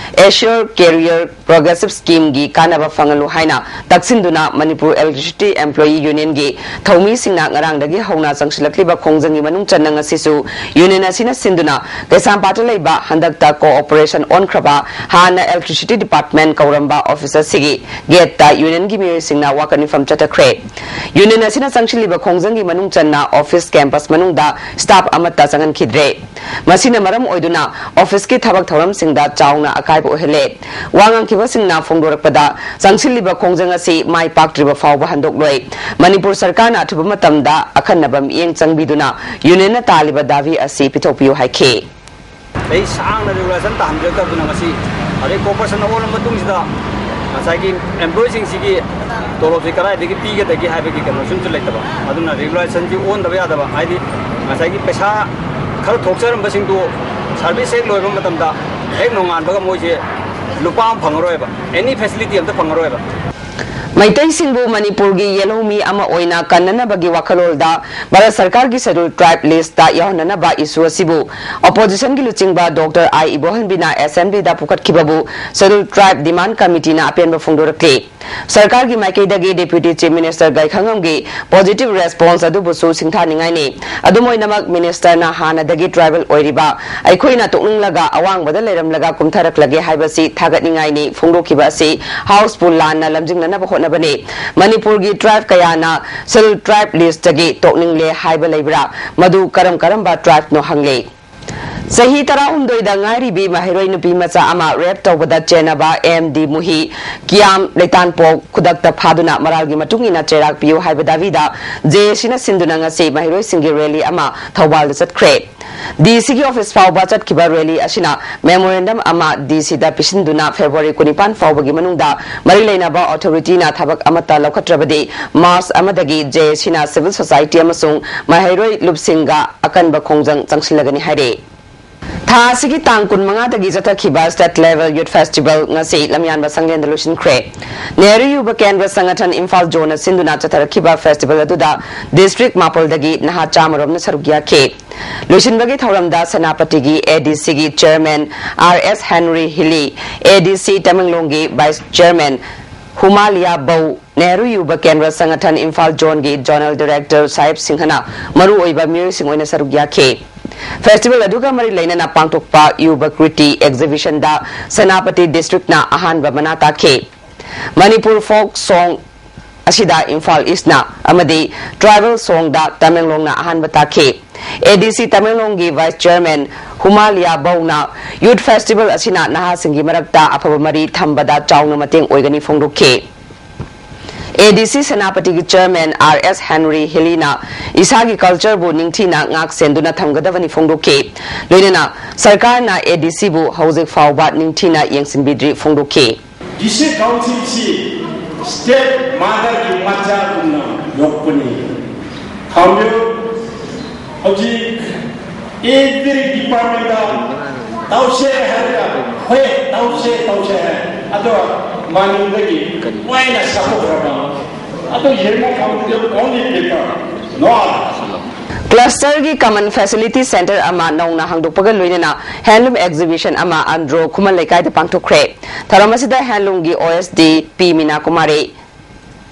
Assure Career Progressive Scheme ꯒꯤ ꯀꯥꯟꯅꯕ ꯐꯪꯍꯜꯂꯨ ꯍꯥꯏꯅ ꯇꯛꯁꯤꯟꯗꯨꯅ ꯃꯅꯤꯄꯨꯔ Electricity Employee Union ꯒꯤ ꯊꯧꯃꯤꯁꯤꯡꯅ ꯉꯔꯥꯡꯗꯒꯤ ꯍꯧꯅ ꯆꯪꯁꯤꯜꯂꯛꯂꯤꯕ ꯈꯣꯡꯖꯪꯒꯤ ꯃꯅꯨꯡ ꯆꯟꯅ ꯉꯁꯤꯁꯨ union ꯑꯁꯤꯅ ꯁꯤꯟꯗꯨꯅ ꯀꯩꯁꯥꯝꯄꯥꯠꯇ ꯂꯩꯕ ꯍꯟꯗꯛꯇ co-operation ꯑꯣꯟꯈ꯭ꯔꯕ ꯍꯥꯟꯅ Electricity Department ꯀꯧꯔꯝꯕ office ꯑꯁꯤꯒꯤ gate ꯇ union ꯒꯤ ꯃꯤꯑꯣꯏꯁꯤꯡꯅ ꯋꯥꯀꯠ ꯃꯤꯐꯝ ꯆꯠꯊꯈ꯭ꯔꯦ꯫ Union ꯑꯁꯤꯅ ꯆꯪꯁꯤꯜꯂꯤꯕ ꯈꯣꯡꯖꯪꯒꯤ ꯃꯅꯨꯡ ꯆꯟꯅ office campus ꯃꯅꯨꯡꯗ staff ꯑꯃꯠꯇ ꯆꯪꯍꯟꯈꯤꯗ꯭ꯔꯦ꯫ ꯃꯁꯤꯅ ꯃꯔꯝ ꯑꯣꯏꯗꯨꯅ office ꯀꯤ ꯊꯕꯛ ꯊꯧꯔꯝꯁꯤꯡꯗ ꯆꯥꯎꯅ ꯑꯀꯥꯏꯕ ꯑꯣꯏꯍꯜꯂꯦ꯫ ꯋꯥ ꯉꯥꯡꯈꯤꯕꯁꯤꯡꯅ ꯐꯣꯡꯗꯣꯔꯛꯄꯗ, ꯆꯪꯁꯤꯜꯂꯤꯕ ꯈꯣꯡꯖꯪ ꯑꯁꯤ ꯃꯥꯏ ꯄꯥꯛꯇ꯭ꯔꯤꯕ ꯐꯥꯎꯕ ꯍꯟꯗꯣꯛꯂꯣꯏ꯫ ꯃꯅꯤꯄꯨꯔ ꯁꯔꯀꯥꯔꯅ ꯑꯊꯨꯕ ꯃꯇꯝꯗ ꯑꯈꯟꯅꯕ ꯃꯤꯠꯌꯦꯡ ꯆꯪꯕꯤꯗꯨꯅ union ꯅ ꯇꯥꯜꯂꯤꯕ ꯗꯥꯕꯤ ꯑꯁꯤ ꯄꯤꯊꯣꯛꯄꯤꯌꯨ ꯍꯥꯏꯈꯤ꯫ ꯆꯍꯤ ꯁꯥꯡꯅ regulation ꯇꯥꯍꯟꯕꯤꯔꯛꯇꯕꯗꯨꯅ ꯉꯁꯤ, ꯑꯗꯩ co-operation ꯑꯣꯜꯂ ꯃꯇꯨꯡꯁꯤꯗ ꯉꯁꯥꯏꯒꯤ employee ꯁꯤꯡꯁꯤꯒꯤ ꯇꯣꯂꯣꯞꯁꯤ ꯀꯗꯥꯏꯗꯒꯤ ꯄꯤꯒꯗꯒꯦ ꯍꯥꯏꯕꯒꯤ ꯀꯩꯅꯣꯁꯤꯃꯁꯨ ꯂꯩꯇꯕ꯫ ꯑꯗꯨꯅ regulation ꯁꯤ ꯑꯣꯟꯗꯕ ꯌꯥꯗꯕ, ꯍꯥꯏꯗꯤ ꯉꯁꯥꯏꯒꯤ ꯄꯩꯁꯥ ꯈꯔ ꯊꯣꯛꯆꯔꯝꯕꯁꯤꯡꯗꯨ service ꯍꯦꯛ ꯂꯣꯏꯕ ꯃꯇꯝꯗ ꯍꯦꯛ ꯅꯣꯡꯉꯥꯟꯕꯒ ꯃꯣꯏꯁꯦ ꯂꯨꯄꯥ ꯑꯃ ꯐꯪꯉꯔꯣꯏꯕ, any facility ꯑꯝꯇ ꯐꯪꯉꯔꯣꯏꯕ꯫ ꯃꯩꯇꯩꯁꯤꯡꯕꯨ ꯃꯅꯤꯄꯨꯔꯒꯤ ꯌꯦꯜꯍꯧꯃꯤ ꯑꯃ ꯑꯣꯏꯅ ꯀꯟꯅꯅꯕꯒꯤ ꯋꯥꯈꯜꯂꯣꯟꯗ ꯚꯥꯔꯠ ꯁꯔꯀꯥꯔꯒꯤ Scheduled Tribe list ꯇ ꯌꯥꯎꯍꯟꯅꯅꯕ issue ꯑꯁꯤꯕꯨ opposition ꯒꯤ ꯂꯨꯆꯤꯡꯕ Doctor I ꯏꯕꯣꯍꯟꯕꯤꯅ assembly the ꯄꯨꯈꯠꯈꯤꯕꯕꯨ Scheduled Tribe Demand Committee ꯅ ꯑꯄꯦꯟꯕ ꯐꯣꯡꯗꯣꯔꯛꯂꯤ꯫ ꯁꯔꯀꯥꯔꯒꯤ ꯃꯥꯏꯀꯩꯗꯒꯤ Deputy Chief Minister ꯒꯥꯏꯈꯉꯝꯒꯤ positive response ꯑꯗꯨꯕꯨꯁꯨ ꯁꯤꯡꯊꯥꯅꯤꯡꯉꯥꯏꯅꯤ꯫ ꯑꯗꯨꯝ ꯑꯣꯏꯅꯃꯛ, minister ꯅ ꯍꯥꯟꯅꯗꯒꯤ tribal ꯑꯣꯏꯔꯤꯕ ꯑꯩꯈꯣꯏꯅ ꯇꯣꯛꯅꯤꯡꯂꯒ ꯑꯋꯥꯡꯕꯗ ꯂꯩꯔꯝꯂꯒ ꯀꯨꯝꯊꯔꯛꯂꯒꯦ ꯍꯥꯏꯕꯁꯤ ꯊꯥꯒꯠꯅꯤꯡꯉꯥꯏꯅꯤ꯫ ꯐꯣꯡꯗꯣꯛꯈꯤꯕ ꯑꯁꯤ House ꯄꯨ ꯂꯥꯟꯅ ꯂꯝꯖꯤꯡꯅꯅꯕ ꯍꯣꯠꯅꯕꯅꯤ꯫ ꯃꯅꯤꯄꯨꯔꯒꯤ tribe ꯀꯌꯥꯅ Scheduled Tribe list ꯇꯒꯤ ꯇꯣꯛꯅꯤꯡꯂꯦ ꯍꯥꯏꯕ ꯂꯩꯕ꯭ꯔꯥ? ꯃꯗꯨ ꯀꯔꯝ ꯀꯔꯝꯕ tribe ꯅꯣ ꯍꯪꯂꯤ꯫ ꯆꯍꯤ ꯇꯔꯥꯍꯨꯝꯗꯣꯏꯗ ꯉꯥꯏꯔꯤꯕꯤ ꯃꯍꯩꯔꯣꯏ ꯅꯨꯄꯤ ꯃꯆꯥ ꯑꯃ ꯔꯦꯞ ꯇꯧꯕꯗ ꯆꯦꯟꯅꯕ ꯑꯦꯝ ꯗꯤ ꯃꯨꯍꯤ, ꯀꯤꯌꯥꯝ ꯂꯩꯇꯥꯟꯄꯣꯛ ꯈꯨꯗꯛꯇ ꯐꯥꯗꯨꯅ ꯃꯔꯥꯜꯒꯤ ꯃꯇꯨꯡ ꯏꯟꯅ ꯆꯩꯔꯥꯛ ꯄꯤꯌꯨ ꯍꯥꯏꯕ ꯗꯥꯕꯤꯗ ꯖꯦ ꯑꯦ ꯁꯤꯅ ꯁꯤꯟꯗꯨꯅ ꯉꯁꯤ ꯃꯍꯩꯔꯣꯏꯁꯤꯡꯒꯤ ꯔꯦꯂꯤ ꯑꯃ ꯊꯧꯕꯥꯜꯗ ꯆꯠꯈ꯭ꯔꯦ꯫ ꯗꯤ ꯁꯤꯒꯤ ꯑꯣꯐꯤꯁ ꯐꯥꯎꯕ ꯆꯠꯈꯤꯕ ꯔꯦꯂꯤ ꯑꯁꯤꯅ ꯃꯦꯃꯣꯔꯦꯟꯗꯝ ꯑꯃ ꯗꯤ ꯁꯤꯗ ꯄꯤꯁꯤꯟꯗꯨꯅ ꯐꯦꯕ꯭ꯔꯨꯋꯥꯔꯤ ꯀꯨꯟꯅꯤꯄꯥꯟ ꯐꯥꯎꯕꯒꯤ ꯃꯅꯨꯡꯗ ꯃꯔꯤ ꯂꯩꯅꯕ ꯑꯣꯊꯣꯔꯤꯇꯤꯅ ꯊꯕꯛ ꯑꯃꯠꯇ ꯂꯧꯈꯠꯇ꯭ꯔꯕꯗꯤ ꯃꯥꯔꯆ ꯑꯃꯗꯒꯤ ꯖꯦ ꯑꯦ ꯁꯤꯅ ꯁꯤꯚꯤꯜ ꯁꯣꯁꯥꯏꯇꯤ ꯑꯃꯁꯨꯡ ꯃꯍꯩꯔꯣꯏ ꯂꯨꯞꯁꯤꯡꯒ ꯑꯀꯟꯕ ꯈꯣꯡꯖꯪ ꯆꯪꯁꯤꯜꯂꯒꯅꯤ ꯍꯥꯏꯔꯦ꯫ ꯊꯥ ꯑꯁꯤꯒꯤ ꯇꯥꯡ ꯀꯨꯟꯃꯉꯥꯗꯒꯤ ꯆꯠꯊꯈꯤꯕ State Level Youth Festival ꯉꯁꯤ ꯂꯝꯌꯥꯟꯕ ꯁꯪꯂꯦꯟꯗ ꯂꯣꯏꯁꯤꯟꯈ꯭ꯔꯦ꯫ ꯅꯦꯍꯔꯨ ꯌꯨꯕ ꯀꯦꯟꯗ꯭ꯔ ꯁꯪꯒꯊꯟ ꯏꯝꯐꯥꯜ ꯖꯣꯟꯅ ꯁꯤꯟꯗꯨꯅ ꯆꯠꯊꯔꯛꯈꯤꯕ ꯐꯦꯁꯇꯤꯚꯦꯜ ꯑꯗꯨꯗ ꯗꯤꯁꯇ꯭ꯔꯤꯛ ꯃꯥꯄꯜꯗꯒꯤ ꯅꯍꯥ ꯆꯥꯃꯔꯣꯝꯅ ꯁꯔꯨꯛ ꯌꯥꯈꯤ꯫ ꯂꯣꯏꯁꯤꯟꯕꯒꯤ ꯊꯧꯔꯝꯗ ꯁꯦꯅꯥꯄꯇꯤꯒꯤ ꯑꯦ ꯗꯤ ꯁꯤꯒꯤ ꯆꯦꯌꯔꯃꯦꯟ ꯑꯥꯔ ꯑꯦꯁ ꯍꯦꯟꯔꯤ ꯍꯤꯂꯤ, ꯑꯦ ꯗꯤ ꯁꯤ ꯇꯃꯦꯡꯂꯣꯡꯒꯤ ꯚꯥꯏꯁ ꯆꯦꯌꯔꯃꯦꯟ ꯍꯨꯃꯥꯂꯤꯌꯥ ꯕꯧ, ꯅꯦꯍꯔꯨ ꯌꯨꯕ ꯀꯦꯟꯗ꯭ꯔ ꯁꯪꯒꯊꯟ ꯏꯝꯐꯥꯜ ꯖꯣꯟꯒꯤ ꯖꯣꯅꯦꯜ ꯗꯤꯔꯦꯛꯇꯔ ꯁꯥꯍꯦꯕ ꯁꯤꯡꯍꯅ ꯃꯔꯨꯑꯣꯏꯕ ꯃꯤꯑꯣꯏꯁꯤꯡ ꯑꯣꯏꯅ ꯁꯔꯨꯛ ꯌꯥꯈꯤ꯫ ꯐꯦꯁꯇꯤꯚꯦꯜ ꯑꯗꯨꯒ ꯃꯔꯤ ꯂꯩꯅꯅ ꯄꯥꯡꯊꯣꯛꯄ ꯌꯨꯕ ꯀ꯭ꯔꯤꯇꯤ ꯑꯦꯛꯖꯤꯕꯤꯁꯟꯗ ꯁꯦꯅꯥꯄꯇꯤ ꯗꯤꯁꯇ꯭ꯔꯤꯛꯅ ꯑꯍꯥꯟꯕ ꯃꯅꯥ ꯇꯥꯈꯤ꯫ ꯃꯅꯤꯄꯨꯔ ꯐꯣꯛ ꯁꯣꯡ ꯑꯁꯤꯗ ꯏꯝꯐꯥꯜ ꯏꯁꯅ ꯑꯃꯗꯤ ꯇ꯭ꯔꯥꯏꯕꯦꯜ ꯁꯣꯡꯗ ꯇꯃꯦꯡꯂꯣꯡꯅ ꯑꯍꯥꯟꯕ ꯇꯥꯈꯤ꯫ ꯑꯦ ꯗꯤ ꯁꯤ ꯇꯃꯦꯡꯂꯣꯡꯒꯤ ꯚꯥꯏꯁ ꯆꯦꯌꯔꯃꯦꯟ ꯍꯨꯃꯥꯂꯤꯌꯥ ꯕꯧꯅ ꯌꯨꯠ ꯐꯦꯁꯇꯤꯚꯦꯜ ꯑꯁꯤꯅ ꯅꯍꯥꯁꯤꯡꯒꯤ ꯃꯔꯛꯇ ꯑꯐꯕ ꯃꯔꯤ ꯊꯝꯕꯗ ꯆꯥꯎꯅ ꯃꯇꯦꯡ ꯑꯣꯏꯒꯅꯤ ꯐꯣꯡꯗꯣꯛꯈꯤ꯫ ꯑꯦ ꯗꯤ ꯁꯤ ꯁꯦꯅꯥꯄꯇꯤꯒꯤ ꯆꯦꯌꯔꯃꯦꯟ ꯑꯥꯔ ꯑꯦꯁ ꯍꯦꯟꯔꯤ ꯍꯤꯂꯤꯅ ꯏꯁꯥꯒꯤ ꯀꯜꯆꯔꯕꯨ ꯅꯤꯡꯊꯤꯅ ꯉꯥꯛ ꯁꯦꯟꯗꯨꯅ ꯊꯝꯒꯗꯕꯅꯤ ꯐꯣꯡꯗꯣꯛꯈꯤ꯫ ꯂꯣꯏꯅꯅ ꯁꯔꯀꯥꯔꯅ ꯑꯦ ꯗꯤ ꯁꯤꯕꯨ ꯍꯧꯖꯤꯛ ꯐꯥꯎꯕ ꯅꯤꯡꯊꯤꯅ ꯌꯦꯡꯁꯤꯟꯕꯤꯗ꯭ꯔꯤ ꯐꯣꯡꯗꯣꯛꯈꯤ꯫ ꯗꯤ ꯁꯤ ꯀꯥꯎꯟꯁꯤꯜꯁꯤ ꯁ꯭ꯇꯦꯞ ꯃꯥꯗꯔꯒꯤ ꯃꯆꯥꯒꯨꯝꯅ ꯌꯣꯛꯄꯅꯤ꯫ ꯈꯪꯕꯤꯌꯨ, ꯍꯧꯖꯤꯛ ꯑꯦꯚ꯭ꯔꯤ ꯗꯤꯄꯥꯔꯠꯃꯦꯟꯗ ꯇꯧꯁꯦ ꯍꯥꯏꯔꯒ ꯍꯣꯏ, ꯇꯧꯁꯦ, ꯇꯧꯁꯦ ꯍꯥꯏ꯫ ꯑꯗꯣ ꯃꯅꯤꯡꯗꯒꯤ ꯂꯣꯏꯅ ꯁꯠꯇꯣꯛꯈ꯭ꯔꯕ꯫ ꯑꯗꯣ ꯌꯦꯡꯕ ꯐꯪꯕꯗ only paper, no other꯫ ꯀ꯭ꯂꯁꯇꯔꯒꯤ ꯀꯃꯟ ꯐꯦꯁꯤꯂꯤꯇꯤ ꯁꯦꯟꯇꯔ ꯑꯃ ꯅꯧꯅ ꯍꯥꯡꯗꯣꯛꯄꯒ ꯂꯣꯏꯅꯅ ꯍꯦꯟꯂꯨꯝ ꯑꯦꯛꯖꯤꯕꯤꯁꯟ ꯑꯃ ꯑꯟꯗ꯭ꯔꯣ ꯈꯨꯃꯟ ꯂꯩꯀꯥꯏꯗ ꯄꯥꯡꯊꯣꯛꯈ꯭ꯔꯦ꯫ ꯊꯧꯔꯝ ꯑꯁꯤꯗ ꯍꯦꯟꯂꯨꯝꯒꯤ ꯑꯣ ꯑꯦꯁ D P Meena Kumari,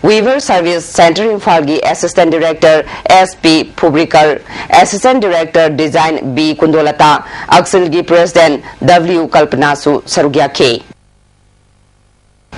weaver service centre ꯏꯝꯐꯥꯜꯒꯤ assistant director S P Phubrikar, assistant director design B Kundolta, ꯑꯛꯁꯤꯜꯒꯤ ꯄ꯭ꯔꯦꯁꯤꯗꯦꯟꯠ ꯗꯕ꯭ꯂꯤꯎ ꯀꯜꯄꯅꯥꯁꯨ ꯁꯔꯨꯛ ꯌꯥꯈꯤ꯫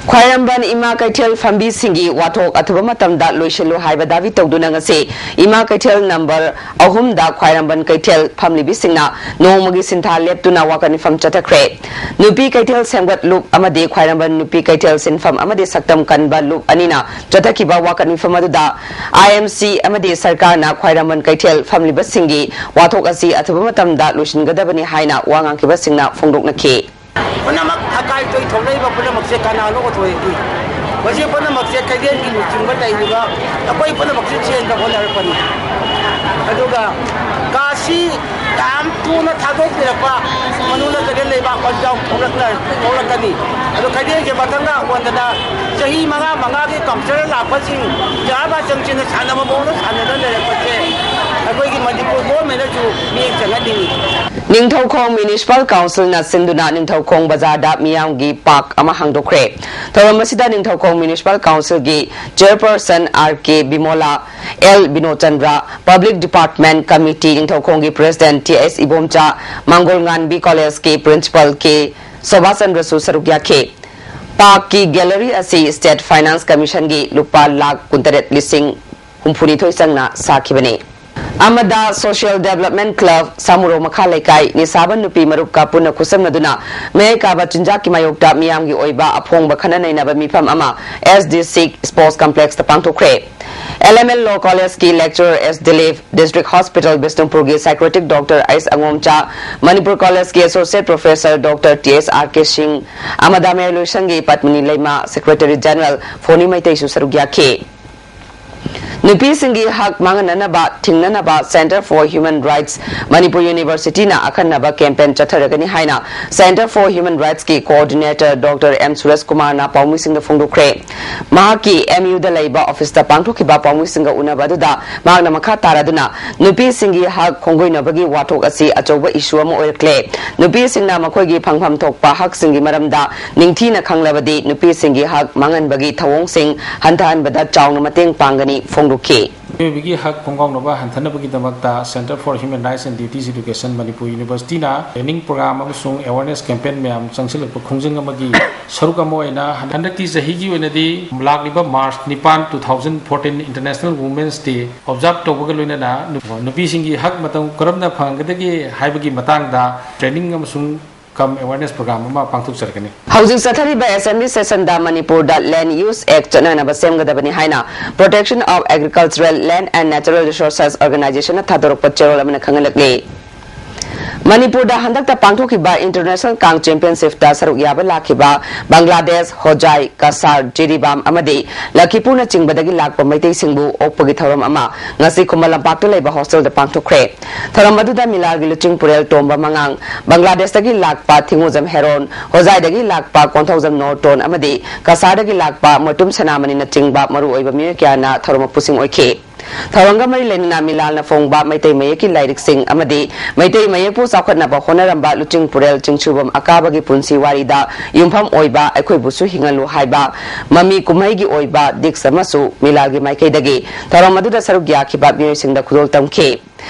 ꯈ꯭ꯋꯥꯏꯔꯝꯕꯟ ꯏꯃꯥ ꯀꯩꯊꯦꯜ ꯐꯝꯕꯤꯁꯤꯡꯒꯤ ꯋꯥꯊꯣꯛ ꯑꯊꯨꯕ ꯃꯇꯝꯗ ꯂꯣꯏꯁꯤꯜꯂꯨ ꯍꯥꯏꯕ ꯗꯥꯕꯤ ꯇꯧꯗꯨꯅ ꯉꯁꯤ ꯏꯃꯥ ꯀꯩꯊꯦꯜ ꯅꯝꯕꯔ ꯑꯍꯨꯝꯗ ꯈ꯭ꯋꯥꯏꯔꯝꯕꯟ ꯀꯩꯊꯦꯜ ꯐꯝꯂꯤꯕꯁꯤꯡꯅ ꯅꯣꯡꯃꯒꯤ ꯁꯤꯟꯊꯥ ꯂꯦꯞꯇꯨꯅ ꯋꯥꯀꯠ ꯃꯤꯐꯝ ꯆꯠꯊꯈ꯭ꯔꯦ꯫ ꯅꯨꯄꯤ ꯀꯩꯊꯦꯜ ꯁꯦꯝꯒꯠ ꯂꯨꯞ ꯑꯃꯗꯤ ꯈ꯭ꯋꯥꯏꯔꯝꯕꯟ ꯅꯨꯄꯤ ꯀꯩꯊꯦꯜ ꯁꯤꯟꯐꯝ ꯑꯃꯗꯤ ꯁꯛꯇꯝ ꯀꯟꯕ ꯂꯨꯞ ꯑꯅꯤꯅ ꯆꯠꯊꯈꯤꯕ ꯋꯥꯀꯠ ꯃꯤꯐꯝ ꯑꯗꯨꯗ ꯑꯥꯏ ꯑꯦꯝ ꯁꯤ ꯑꯃꯗꯤ ꯁꯔꯀꯥꯔꯅ ꯈ꯭ꯋꯥꯏꯔꯝꯕꯟ ꯀꯩꯊꯦꯜ ꯐꯝꯂꯤꯕꯁꯤꯡꯒꯤ ꯋꯥꯊꯣꯛ ꯑꯁꯤ ꯑꯊꯨꯕ ꯃꯇꯝꯗ ꯂꯣꯏꯁꯤꯟꯒꯗꯕꯅꯤ ꯍꯥꯏꯅ ꯋꯥ ꯉꯥꯡꯈꯤꯕꯁꯤꯡꯅ ꯐꯣꯡꯗꯣꯛꯅꯈꯤ꯫ ꯄꯨꯝꯅꯃꯛ ꯑꯀꯥꯏ ꯑꯇꯣꯏ ꯊꯣꯛꯂꯛꯏꯕ ꯄꯨꯝꯅꯃꯛꯁꯦ ꯀꯅꯥꯅꯣ ꯑꯣꯏꯊꯣꯛꯏ? ꯃꯁꯤ ꯄꯨꯝꯅꯃꯛꯁꯦ ꯀꯩꯊꯦꯜꯒꯤ ꯂꯨꯆꯤꯡꯕ ꯂꯩꯔꯤꯕ ꯑꯩꯈꯣꯏ ꯄꯨꯝꯅꯃꯛꯁꯦ ꯆꯦꯟꯕ ꯍꯣꯠꯅꯔꯛꯄꯅꯤ꯫ ꯑꯗꯨꯒ ꯀꯥꯁꯤ ꯌꯥꯝ ꯊꯨꯅ ꯊꯥꯗꯣꯛꯄꯤꯔꯛꯄ ꯃꯅꯨꯡꯗ ꯀꯩꯊꯦꯜ ꯂꯩꯕꯥꯛ ꯃꯆꯥꯎ ꯊꯣꯛꯂꯛꯅ-, ꯊꯣꯛꯂꯛꯀꯅꯤ꯫ ꯑꯗꯣ ꯀꯩꯊꯦꯜꯁꯦ ꯃꯊꯪꯒ ꯑꯣꯟꯗꯅ ꯆꯍꯤ ꯃꯉꯥ ꯃꯉꯥꯒꯤ ꯀꯜꯆꯔꯦꯜ ꯂꯥꯛꯄꯁꯤꯡ ꯖꯒꯥ ꯆꯪꯁꯤꯟꯅ ꯁꯥꯟꯅꯕ ꯃꯑꯣꯡꯗ ꯁꯥꯟꯅꯗꯨꯅ ꯂꯩꯔꯛꯄꯁꯦ ꯑꯩꯈꯣꯏꯒꯤ ꯃꯅꯤꯄꯨꯔ ꯒꯣꯔꯃꯦꯟꯅꯁꯨ ꯃꯤꯠꯌꯦꯡ ꯆꯪꯍꯟꯅꯤꯡꯏ꯫ ꯅꯤꯡꯊꯧꯈꯣꯡ ꯃ꯭ꯌꯨꯅꯤꯁꯤꯄꯥꯜ ꯀꯥꯎꯟꯁꯤꯜꯅ ꯁꯤꯟꯗꯨꯅ ꯅꯤꯡꯊꯧꯈꯣꯡ ꯕꯖꯥꯔꯗ ꯃꯤꯌꯥꯝꯒꯤ ꯄꯥꯔꯛ ꯑꯃ ꯍꯥꯡꯗꯣꯛꯈ꯭ꯔꯦ꯫ ꯊꯧꯔꯝ ꯑꯁꯤꯗ ꯅꯤꯡꯊꯧꯈꯣꯡ ꯃ꯭ꯌꯨꯅꯤꯁꯤꯄꯥꯜ ꯀꯥꯎꯟꯁꯤꯜꯒꯤ chairperson R K Bimola, L Binochandra, public department committee ꯅꯤꯡꯊꯧꯈꯣꯡꯒꯤ president T S Ibomcha, Mangol Nganbi ꯀꯣꯂꯦꯖꯀꯤ ꯄ꯭ꯔꯤꯟꯁꯤꯄꯥꯜ ꯀꯦ ꯁꯣꯚꯥꯆꯟꯗ꯭ꯔꯁꯨ ꯁꯔꯨꯛ ꯌꯥꯈꯤ꯫ ꯄꯥꯔꯛꯀꯤ ꯒꯦꯂꯔꯤ ꯑꯁꯤ ꯁ꯭ꯇꯦꯠ ꯐꯥꯏꯅꯥꯟꯁ ꯀꯃꯤꯁꯟꯒꯤ ꯂꯨꯄꯥ ꯂꯥꯈ ꯀꯨꯟꯇꯔꯦꯠ ꯂꯤꯁꯤꯡ ꯍꯨꯝꯐꯨꯅꯤꯊꯣꯏ ꯆꯪꯅ ꯁꯥꯈꯤꯕꯅꯤ꯫ ꯑꯃꯗ ꯁꯣꯁꯤꯌꯦꯜ ꯗꯦꯕꯂꯞꯃꯦꯟ ꯀ꯭ꯂꯕ, ꯁꯥꯃꯨꯔꯣ ꯃꯈꯥ ꯂꯩꯀꯥꯏ, ꯅꯤꯁꯥꯕꯟ ꯅꯨꯄꯤ ꯃꯔꯨꯞꯀ ꯄꯨꯟꯅ ꯈꯨꯠꯁꯝꯅꯗꯨꯅ ꯃꯌꯥꯏ ꯀꯥꯕ ꯆꯤꯟꯖꯥꯛꯀꯤ ꯃꯥꯌꯣꯛꯇ ꯃꯤꯌꯥꯝꯒꯤ ꯑꯣꯏꯕ ꯑꯐꯣꯡꯕ ꯈꯟꯅ ꯅꯩꯅꯕ ꯃꯤꯐꯝ ꯑꯃ ꯑꯦꯁ ꯗꯤ ꯁꯤ ꯁ꯭ꯄꯣꯔꯠꯁ ꯀꯝꯄ꯭ꯂꯦꯛꯁꯇ ꯄꯥꯡꯊꯣꯛꯈ꯭ꯔꯦ꯫ ꯑꯦꯜ ꯑꯦꯝ ꯑꯦꯜ ꯂꯣ ꯀꯣꯂꯦꯖꯀꯤ lecturer S Dilip, district hospital ꯕꯤꯁꯅꯨꯄꯨꯔꯒꯤ ꯁꯥꯏꯀ꯭ꯔꯦꯇꯤꯛ ꯗꯣꯛꯇꯔ ꯑꯩꯁ ꯑꯉꯣꯝꯆꯥ, ꯃꯅꯤꯄꯨꯔ ꯀꯣꯂꯦꯖꯀꯤ associate professor doctor T S R K Singh, ꯑꯃꯗ ꯃꯌꯥꯏ ꯂꯣꯏꯁꯪꯒꯤ ꯄꯠꯃꯅꯤ ꯂꯩꯃ, ꯁꯦꯀ꯭ꯔꯦꯇꯔꯤ ꯖꯦꯅꯔꯦꯜ ꯐꯣꯅꯤ ꯃꯩꯇꯩꯁꯨ ꯁꯔꯨꯛ ꯌꯥꯈꯤ꯫ ꯅꯨꯄꯤꯁꯤꯡꯒꯤ ꯍꯛ ꯃꯥꯡꯍꯟꯅꯅꯕ ꯊꯤꯡꯅꯅꯕ Centre for Human Rights Manipur ꯌꯨꯅꯤꯚꯔꯁꯤꯇꯤꯅ ꯑꯈꯟꯅꯕ ꯀꯦꯝꯄꯦꯟ ꯆꯠꯊꯔꯒꯅꯤ ꯍꯥꯏꯅ Centre for Human Rightsꯀꯤ ꯀꯣꯑꯣꯔꯗꯤꯅꯦꯇꯔ ꯗꯣꯛꯇꯔ ꯑꯦꯝ ꯁꯨꯔꯦꯁ ꯀꯨꯃꯥꯔꯅ ꯄꯥꯎꯃꯤꯁꯤꯡꯗ ꯐꯣꯡꯗꯣꯛꯈ꯭ꯔꯦ꯫ ꯃꯍꯥꯛꯀꯤ ꯑꯦꯝ ꯌꯨꯗ ꯂꯩꯕ ꯑꯣꯐꯤꯁꯇ ꯄꯥꯡꯊꯣꯛꯈꯤꯕ ꯄꯥꯎꯃꯤꯁꯤꯡꯒ ꯎꯅꯕ ꯑꯗꯨꯗ ꯃꯍꯥꯛꯅ ꯃꯈꯥ ꯇꯥꯔꯗꯨꯅ ꯅꯨꯄꯤꯁꯤꯡꯒꯤ ꯍꯛ ꯈꯣꯡꯒꯣꯏꯅꯕꯒꯤ ꯋꯥꯊꯣꯛ ꯑꯁꯤ ꯑꯆꯧꯕ ꯏꯁꯨ ꯑꯃ ꯑꯣꯏꯔꯛꯂꯦ꯫ ꯅꯨꯄꯤꯁꯤꯡꯅ ꯃꯈꯣꯏꯒꯤ ꯐꯪꯐꯝ ꯊꯣꯛꯄ ꯍꯛꯁꯤꯡꯒꯤ ꯃꯔꯝꯗ ꯅꯤꯡꯊꯤꯅ ꯈꯪꯂꯕꯗꯤ ꯅꯨꯄꯤꯁꯤꯡꯒꯤ ꯍꯛ ꯃꯥꯡꯍꯟꯕꯒꯤ ꯊꯧꯑꯣꯡꯁꯤꯡ ꯍꯟꯊꯍꯟꯕꯗ ꯆꯥꯎꯅ ꯃꯇꯦꯡ ꯄꯥꯡꯒꯅꯤ ꯐꯣꯡꯗꯣꯛꯈꯤ꯫ ꯃꯤꯑꯣꯏꯕꯒꯤ ꯍꯛ ꯈꯣꯡꯒꯥꯎꯅꯕ ꯍꯟꯊꯅꯕꯒꯤꯗꯃꯛꯇ Centre for Human Rights and Duties Education, Manipur University ꯅ training program ꯑꯃꯁꯨꯡ awareness campaign ꯃꯌꯥꯝ ꯆꯪꯁꯤꯜꯂꯛꯄ ꯈꯣꯡꯖꯪ ꯑꯃꯒꯤ ꯁꯔꯨꯛ ꯑꯃ ꯑꯣꯏꯅ ꯍꯟꯗꯛꯀꯤ ꯆꯍꯤꯒꯤ ꯑꯣꯏꯅꯗꯤ ꯂꯥꯛꯂꯤꯕ March ꯅꯤꯄꯥꯟ, two thousand fourteen International Women's Day observe ꯇꯧꯕꯒ ꯂꯣꯏꯅꯅ ꯅꯨ-, ꯅꯨꯄꯤꯁꯤꯡꯒꯤ ꯍꯛ ꯃꯇꯧ ꯀꯔꯝꯅ ꯐꯪꯍꯟꯒꯗꯒꯦ ꯍꯥꯏꯕꯒꯤ ꯃꯇꯥꯡꯗ training ꯑꯃꯁꯨꯡ cum awareness program ꯑꯃ ꯄꯥꯡꯊꯣꯛꯆꯔꯛꯀꯅꯤ꯫ ꯍꯧꯖꯤꯛ ꯆꯠꯊꯔꯤꯕ Assembly session ꯗ ꯃꯅꯤꯄꯨꯔꯗ Land Use Act ꯆꯠꯅꯅꯕ ꯁꯦꯝꯒꯗꯕꯅꯤ ꯍꯥꯏꯅ Protection of Agricultural Land and Natural Resources Organization ꯅ ꯊꯥꯗꯣꯔꯛꯄ ꯆꯦꯔꯣꯜ ꯑꯃꯅ ꯈꯪꯍꯜꯂꯛꯂꯤ꯫ ꯃꯅꯤꯄꯨꯔꯗ ꯍꯟꯗꯛꯇ ꯄꯥꯡꯊꯣꯛꯈꯤꯕ International ꯀꯥꯡ Championship ꯇ ꯁꯔꯨꯛ ꯌꯥꯕ ꯂꯥꯛꯈꯤꯕ ꯕꯪꯒ꯭ꯂꯥꯗꯦꯁ, ꯍꯣꯖꯥꯏ, ꯀꯁꯥꯔ, ꯖꯤꯔꯤꯕꯥꯝ ꯑꯃꯗꯤ ꯂꯈꯤꯄꯨꯔꯅꯆꯤꯡꯕꯗꯒꯤ ꯂꯥꯛꯄ ꯃꯩꯇꯩꯁꯤꯡꯕꯨ ꯑꯣꯛꯄꯒꯤ ꯊꯧꯔꯝ ꯑꯃ ꯉꯁꯤ ꯈꯨꯃꯟ ꯂꯝꯄꯥꯛꯇ ꯂꯩꯕ hostel ꯗ ꯄꯥꯡꯊꯣꯛꯈ꯭ꯔꯦ꯫ ꯊꯧꯔꯝ ꯑꯗꯨꯗ ꯃꯤꯂꯥꯜꯒꯤ ꯂꯨꯆꯤꯡ ꯄꯨꯔꯦꯜ ꯇꯣꯝꯕ ꯃꯉꯥꯡ, ꯕꯪꯒ꯭ꯂꯥꯗꯦꯁꯇꯒꯤ ꯂꯥꯛꯄ ꯊꯤꯉꯣꯖꯝ ꯍꯦꯔꯣꯟ, ꯍꯣꯖꯥꯏꯗꯒꯤ ꯂꯥꯛꯄ ꯀꯣꯟꯊꯧꯖꯝ ꯅꯣꯔꯇꯣꯟ ꯑꯃꯗꯤ ꯀꯁꯥꯔꯗꯒꯤ ꯂꯥꯛꯄ ꯃꯣꯏꯇꯨꯝ ꯁꯅꯥꯃꯅꯤꯅꯆꯤꯡꯕ ꯃꯔꯨꯑꯣꯏꯕ ꯃꯤꯑꯣꯏ ꯀꯌꯥꯅ ꯊꯧꯔꯝ ꯃꯄꯨꯁꯤꯡ ꯑꯣꯏꯈꯤ꯫ ꯊꯧꯔꯝꯒ ꯃꯔꯤ ꯂꯩꯅꯅ ꯃꯤꯂꯥꯜꯅ ꯐꯣꯡꯕ ꯃꯩꯇꯩ ꯃꯌꯦꯛꯀꯤ ꯂꯥꯏꯔꯤꯛꯁꯤꯡ ꯑꯃꯗꯤ ꯃꯩꯇꯩ ꯃꯌꯦꯛꯄꯨ ꯆꯥꯎꯈꯠꯅꯕ ꯍꯣꯠꯅꯔꯝꯕ ꯂꯨꯆꯤꯡ ꯄꯨꯔꯦꯜ ꯆꯤꯡꯁꯨꯕꯝ ꯑꯀꯥꯕꯒꯤ ꯄꯨꯟꯁꯤ ꯋꯥꯔꯤꯗ ꯌꯨꯝꯐꯝ ꯑꯣꯏꯕ ꯑꯩꯈꯣꯏꯕꯨꯁꯨ ꯍꯤꯡꯍꯜꯂꯨ ꯍꯥꯏꯕ ꯃꯃꯤ ꯀꯨꯝꯍꯩꯒꯤ ꯑꯣꯏꯕ disc ꯑꯃꯁꯨ ꯃꯤꯂꯥꯜꯒꯤ ꯃꯥꯏꯀꯩꯗꯒꯤ ꯊꯧꯔꯝ ꯑꯗꯨꯗ ꯁꯔꯨꯛ ꯌꯥꯈꯤꯕ ꯃꯤꯑꯣꯏꯁꯤꯡꯗ ꯈꯨꯗꯣꯜ ꯇꯝꯈꯤ꯫